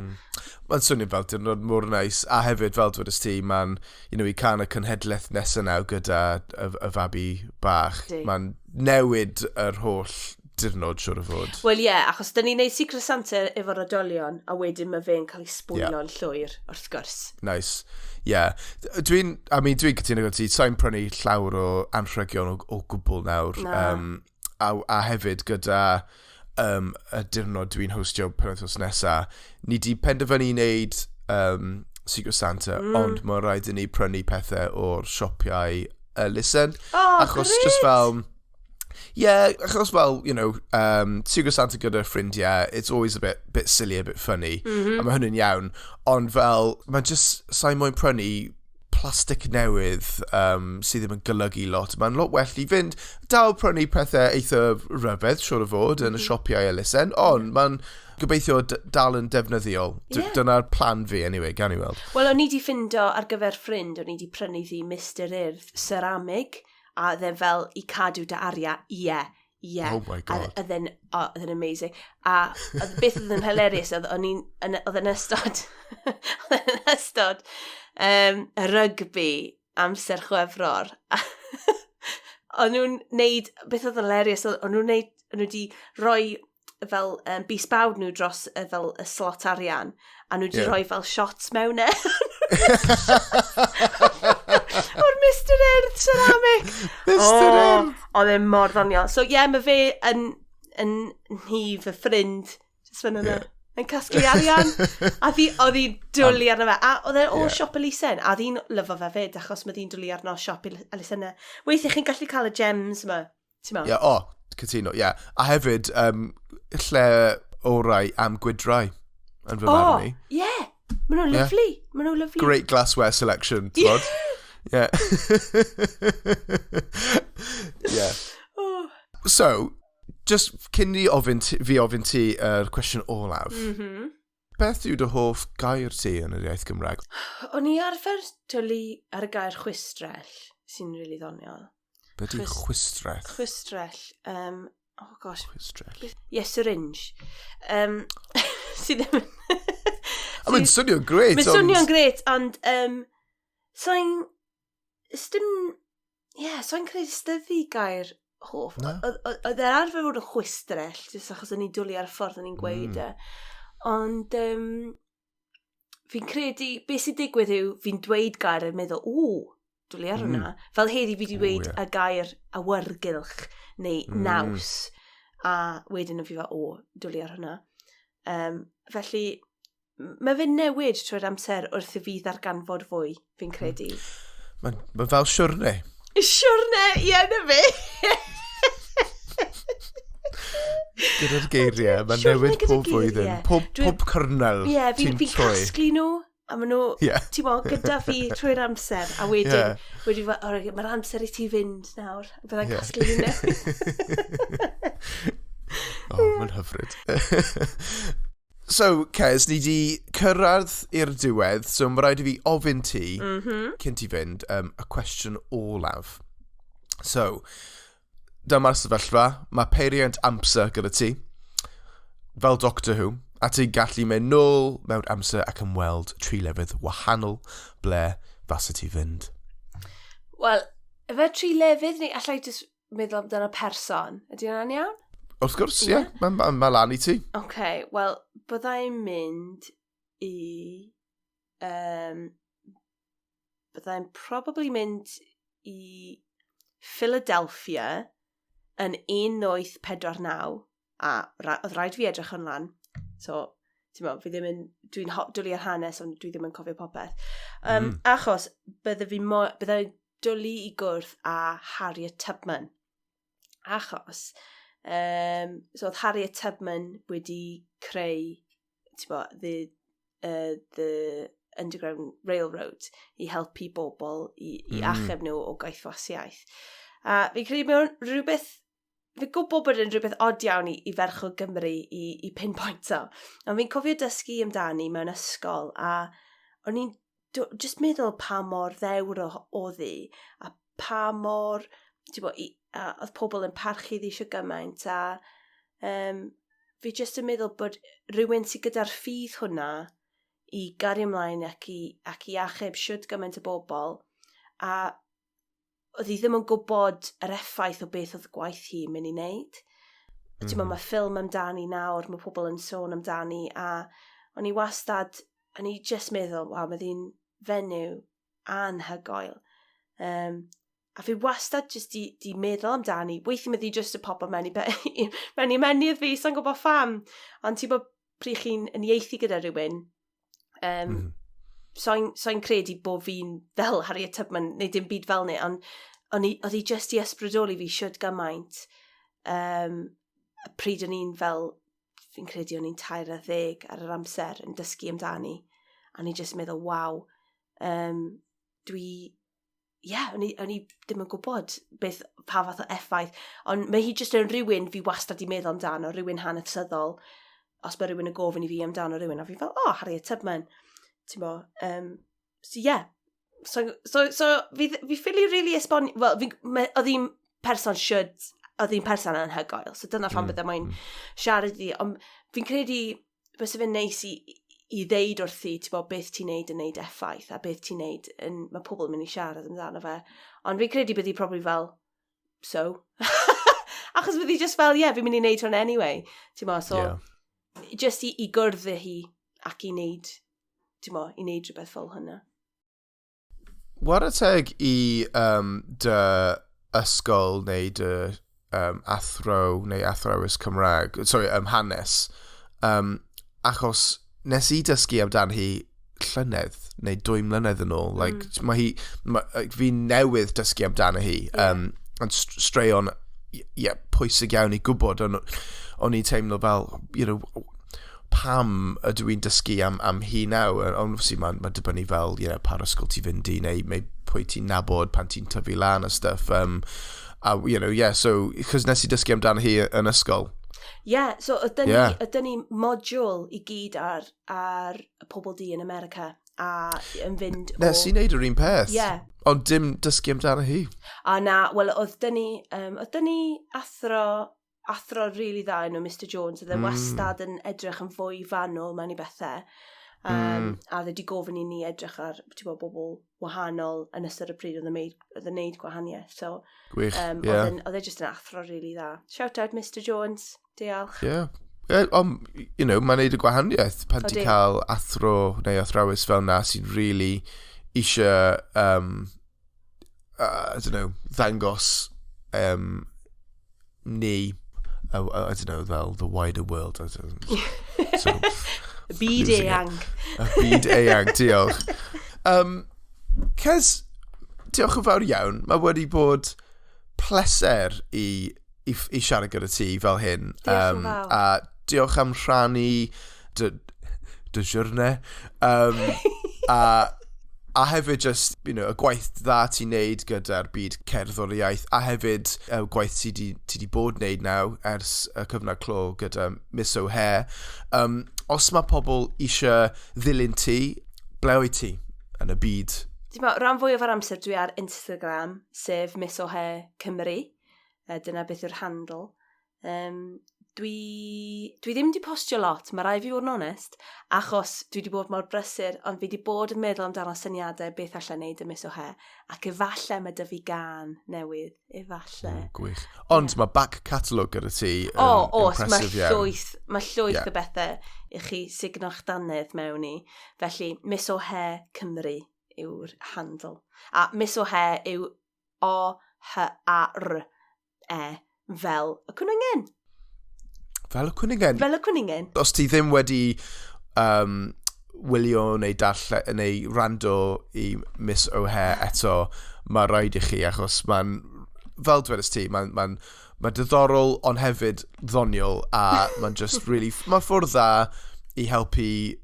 Mae'n swnio fel diwrnod mor neis, a hefyd fel dwedais ti, mae'n, i cael y cenhedlaeth nesaf nawr gyda y fabi bach, mae'n newid yr holl diwrnod siwr o fod. Wel ie, yeah, achos dyn ni'n neud Secret Santa efo'r oedolion, a wedyn mae fe'n cael ei sbwylo'n llwyr, wrth gwrs. Nice. Yeah. Dwi'n, I mean, dwi'n cytuno gyda ti, sa'n prynu llawer o anrhegion o gwbl nawr. Na. A hefyd gyda y diwrnod dwi'n hostio penwythnos nesa, ni di penderfynu i wneud Secret Santa, ond mae'n rhaid i ni prynu pethau o'r siopau elusen. Oh, achos grêt! Just fel, yeah, achos fel, Secret Santa gyda ffrindiau, it's always a bit silly, a bit funny. A mae hynny'n iawn. Ond fel, mae just, sa'n moyn prynu plastic newydd sydd ddim yn golygu lot. Mae'n lot well i fynd, dal prynu pethau eitha rhyfedd, siwr o fod, yn y siopau elusen, ond mae'n gobeithio dal yn defnyddiol. Dyna'r plan fi, anyway, gan i weld. Wel, o'n i di ffindo ar gyfer ffrind, o'n i di prynu ddi Mr Urdd ceramig, a oedd e fel i cadw dy aria, ie. Oh my God. A oedd e'n amazing. A oedd beth oedd yn hilarious, oedd o'n i'n, oedd yn ystod y rygbi amser Chwefror. O'n nhw'n neud, beth oedd yn hilarious, o'n nhw'n neud, o'n nhw wedi rhoi fel bys bawd nhw dros fel y slot arian, a nhw wedi rhoi fel shots mewn e o'r Mr Urdd ceramic. Mr Oh, Urdd! oedd e mor ddoniol. So ie, yeah, mae fe yn nhŷ fy ffrind, just fan yna, yn casglu arian. A oedd hi'n dwlu arno fe. A oedd e o siop elusen. A oedd hi'n lyfo fe fyd, achos mae hi'n dwlu arno siop elusennau. Weithiau chi'n gallu cael y gems yma. Ti'n meddwl? Yeah, oh, cytuno, ie. Yeah. A hefyd, lle orau am gwydrau, yn fy Oh, marn i. ie. Maen nhw'n lovely. Maen nhw'n lovely. Great glassware selection, ti'n Yeah. yeah. Oh. So, just cyn i ofyn ti, fi ofyn ti yr cwestiwn olaf. Beth yw dy hoff gair ti yn yr iaith Gymraeg? O'n i arfer twlu ar y gair chwistrell, sy'n rili ddoniol. Beth yw chwistrell? Chwistrell. Oh gosh. Chwistrell. Yes, syringe. Sydd ddim yn I mean, swnio'n grêt, Mae'n swnio'n grêt, ond sa'n... Dim... Ie, yeah, sa'n credu styddi gair hoff. Na. Oedd e'r arfer fod yn chwistrell, jyst achos o'n i'n dwlu ar y ffordd o'n i'n gweud e. Ond fi'n credu, beth sy'n digwydd yw, fi'n dweud gair yn meddwl, "Ww, dwlu ar hwnna." Fel heddi fi wedi dweud y gair awyrgylch neu naws. A wedyn fi fel, "O, dwlu ar hwnna." Felly, mae fe'n newid trwy'r amser wrth i fi ddarganfod fwy, fi'n credu. Mae'n ma fel siwrne. Siwrne, ie, na fe. Gyda'r geiriau, mae'n Siwrne newid gyda pob flwyddyn. geiriau. Pob, pob cyrnel Ie, ti'n fi troi. casglu nhw, a maen nhw, ti'n bod, gyda fi trwy'r amser, a wedyn, wedyn fel, "O, reit, mae'r amser i ti fynd nawr," a byddai'n casglu nhw newydd. Oh, mae'n hyfryd. So, Kez, ni di cyrraedd i'r diwedd, so mae rhaid i fi ofyn ti, cyn ti fynd, y cwestiwn olaf. So, dyma'r sefyllfa, mae peiriant amser gyda ti, fel Doctor Who, a ti'n gallu mynd nôl mewn amser ac ymweld tri lefydd wahanol ble fasa ti fynd. Wel, efe tri lefydd, neu allai jyst meddwl amdano person? Ydy hwnna'n iawn? Wrth gwrs, ie, yeah, mae ma, ma lan i ti. OK, wel, byddai'n mynd i... Byddai'n probably mynd i Philadelphia yn 1849, a oedd rhaid fi edrych yn lan. So, ti'n meddwl, fi ddim yn... Dwi'n dwlu ar hanes, ond dwi ddim yn cofio popeth. Achos bydde dwlu i gwrdd â Harriet Tubman. Achos, so oedd Harriet Tubman wedi creu, ti'n bo, the Underground Railroad i helpu bobl i achub nhw o gaethwasiaeth. A fi'n credu mewn rhywbeth Fi'n gwybod bod yn rhywbeth od iawn i ferch o Gymru i pinpointo, ond fi'n cofio dysgu amdani mewn ysgol, a o'n i'n just meddwl pa mor ddewr oedd hi, a pa mor, ti'n bo, a oedd pobl yn parchu ddi eisiau gymaint, a fi just yn meddwl bod rhywun sydd gyda'r ffydd hwnna i gario ymlaen ac i achub siwd gymaint o bobl, a oedd hi ddim yn gwybod yr effaith o beth oedd gwaith hi yn mynd i wneud. Ti'n mae ffilm amdani nawr, mae pobl yn sôn amdani, a o'n i wastad, o'n i just meddwl, waw, mae ddi'n fenyw anhygoel. A fi wastad just di meddwl amdani. Weithiau mae ddi just y pop mewn i menydd fi, sa'n gwybod pham. Ond ti'n bod pryd chi'n uniaethu gyda rhywun, so'n credu bod fi'n fel Harriet Tubman neu dim byd fel ni, ond oedd hi just i ysbrydoli fi siwd gymaint. Pryd o'n i'n fel, fi'n credu o'n i'n 13 ar yr amser yn dysgu amdani. A o'n i just meddwl, waw, ie, yeah, o'n i ddim yn gwybod beth, pa fath o effaith. Ond mae hi jyst yn rhywun fi wastad i meddwl amdano, rhywun hanesyddol. Os mae rhywun yn gofyn i fi amdano rhywun, a fi fel, "Oh, Harriet Tubman." Ti'n bo, so yeah. So fi ffili really esbonio, wel, oedd hi'n person should, oedd hi'n person anhygoel, so dyna pham bydde moyn siarad i. Ond fi'n credu byse fe'n neis i ddeud wrthi, ti'n bo, beth ti'n neud yn neud effaith, a beth ti'n neud, yn, mae pobl yn mynd i siarad amdano fe. Ond fi'n credu bydd hi probably fel, "So?" Achos bydd hi just fel, "Yeah, fi'n mynd i neud hwn anyway." Ti'n bo, so, just i gwrdd â hi ac i neud, ti'n bo, i neud rhywbeth fel hynna. Whare teg i dy ysgol neu dy athro neu athrawes Cymraeg, sorry, hanes, achos nes i dysgu amdan hi llynedd neu 2 mlynedd yn ôl. Like, mae hi, like, fi newydd dysgu amdano hi. Ond straeon, yeah, pwysig iawn i gwybod, ond o'n i'n teimlo fel, pam ydw i'n dysgu am hi nawr? Ond obviously mae'n ma dibynnu fel, pa ysgol ti fynd i, neu pwy ti'n nabod pan ti'n tyfu lan a stuff. A, yeah, so, cos nes i dysgu amdano hi yn ysgol. Yeah, so oedd dyn ni module i gyd ar y pobl du yn America a yn fynd o. Nes i wneud yr un peth. Ond dim dysgu amdano hi. A na, wel, oedd dyn ni athro really dda enw Mr Jones, oedd e wastad yn edrych yn fwy fanwl mewn i bethau. A oedd e wedi gofyn i ni edrych ar, ti'n bod, bobl wahanol yn ystod y pryd oedd yn neud gwahaniaeth. So, Gwych, oedd e just yn athro really dda. Shout out Mr Jones, diolch. Yeah, ond, mae'n neud y gwahaniaeth pan ti'n cael athro neu athrawes fel na sy'n really eisiau, I don't know, ddangos ni, I don't know, fel the wider world. I don't know, sort of Y byd losing it. Eang. Y byd eang, diolch. Cez, diolch yn fawr iawn. Mae wedi bod pleser i siarad gyda ti fel hyn. Diolch yn fawr. A diolch am rhannu dy siwrne. A hefyd just, y gwaith dda ti'n neud gyda'r byd cerddoriaeth, a hefyd y gwaith ti di bod wneud nawr ers y cyfnod clo gyda Miss O'Hare. Os mae pobl eisiau ddilyn ti, ble wyt ti yn y byd? Ti'n bo, rhan fwy o'r amser dwi ar Instagram, sef Miss O'Hare Cymru. Dyna beth yw'r handle. Dwi ddim wedi postio lot, mae rhaid fi fod yn onest, achos dwi wedi bod mor brysur, ond fi wedi bod yn meddwl amdano syniadau beth allai wneud y Miss O'Hare, ac efallai mae 'da fi gân newydd, efallai. Gwych. Ond mae back catalogue gyda ti yn O, oes, mae impressive iawn. llwyth o bethau i chi sugno'ch dannedd mewn i. Felly, Miss O'Hare Cymru yw'r handle. A Miss O'Hare yw Ohare, fel y cwningen. Fel y cwningen. Fel y cwningen. Os ti ddim wedi wylio neu darllen neu wrando i Miss O'Hare eto, mae rhaid i chi, achos mae'n, fel dwedais ti, mae'n ma diddorol ond hefyd ddoniol a mae'n just really, mae'n ffordd dda i helpu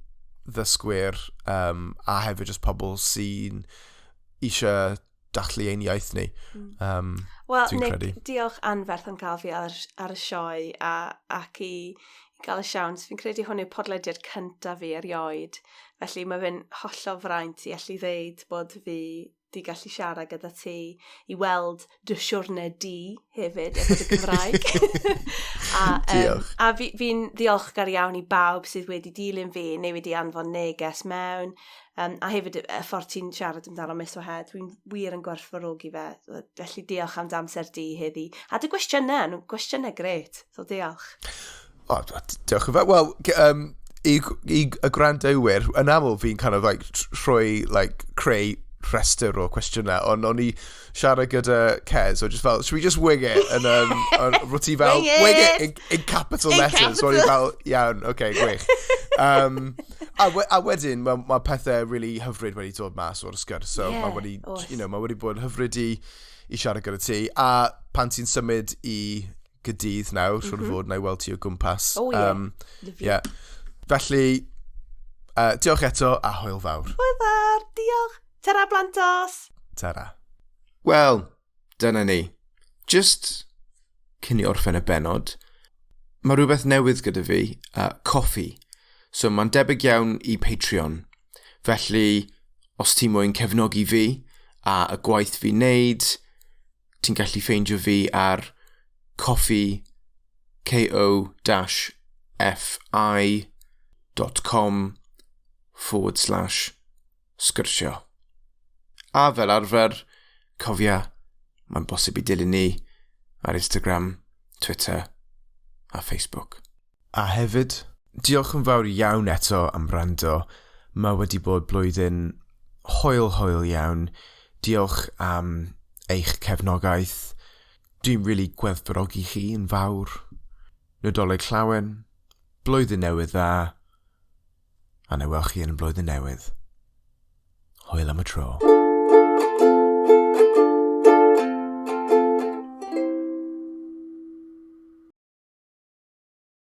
ddysgwyr a hefyd just pobl sy'n eisiau dathlu ein iaith ni. Wel, Dwi'n Nick, credu. Diolch anferth am gael fi ar y sioe ac i gael y siawns. Fi'n credu hwn yw podlediad cyntaf fi erioed. Felly mae fe'n hollol fraint i allu ddeud bod fi di gallu siarad gyda ti, i weld dy siwrne di hefyd efo dy Gymraeg. Diolch. A fi'n ddiolchgar iawn i bawb sydd wedi dilyn fi neu wedi anfon neges mewn. A hefyd y ffordd ti'n siarad amdano Miss O'Hare, dwi'n wir yn gwerthfawrogi fe. Felly diolch am dy amser di heddi. A dy gwestiynau, nhw'n gwestiynau grêt. So diolch. O, diolch yn fawr. Wel, i y gwrandawyr, yn aml fi'n kind of like rhoi, like, creu rhestr o cwestiynau, ond o'n i siarad gyda Kez, so just fel, "Should we just wing it?" And ro't ti fel, "Wing it!" "Wing it in capital In letters." So o'n i fel, "Iawn, okay, gwych." A wedyn, mae pethau really hyfryd wedi dod mas o'r sgwrs, so Ie, mae wedi, oes. mae wedi bod hyfryd i siarad gyda ti. A pan ti'n symud i Gaerdydd nawr, siŵr o fod, na i weld ti o gwmpas. Oh, ie. Lyfli. Yeah. Felly, diolch eto a hwyl fawr. Hwyl fawr, diolch. Tara blantos. Tara. Wel, dyna ni. Just cyn i orffen y benod, mae rhywbeth newydd gyda fi, Ko-fi. So mae'n debyg iawn i Patreon. Felly, os ti moyn cefnogi fi a y gwaith fi'n neud, ti'n gallu ffeindio fi ar Ko-fi ko-fi.com/sgyrsio. A fel arfer, cofia, mae'n bosib i dilyn ni ar Instagram, Twitter a Facebook. A hefyd, diolch yn fawr iawn eto am wrando. Mae wedi bod blwyddyn hwyl hwyl iawn. Diolch am eich cefnogaeth. Dwi'n really gwerthfawrogi chi yn fawr. Nadolig llawen, blwyddyn newydd dda, a na i weld chi yn y blwyddyn newydd. Hwyl am y tro.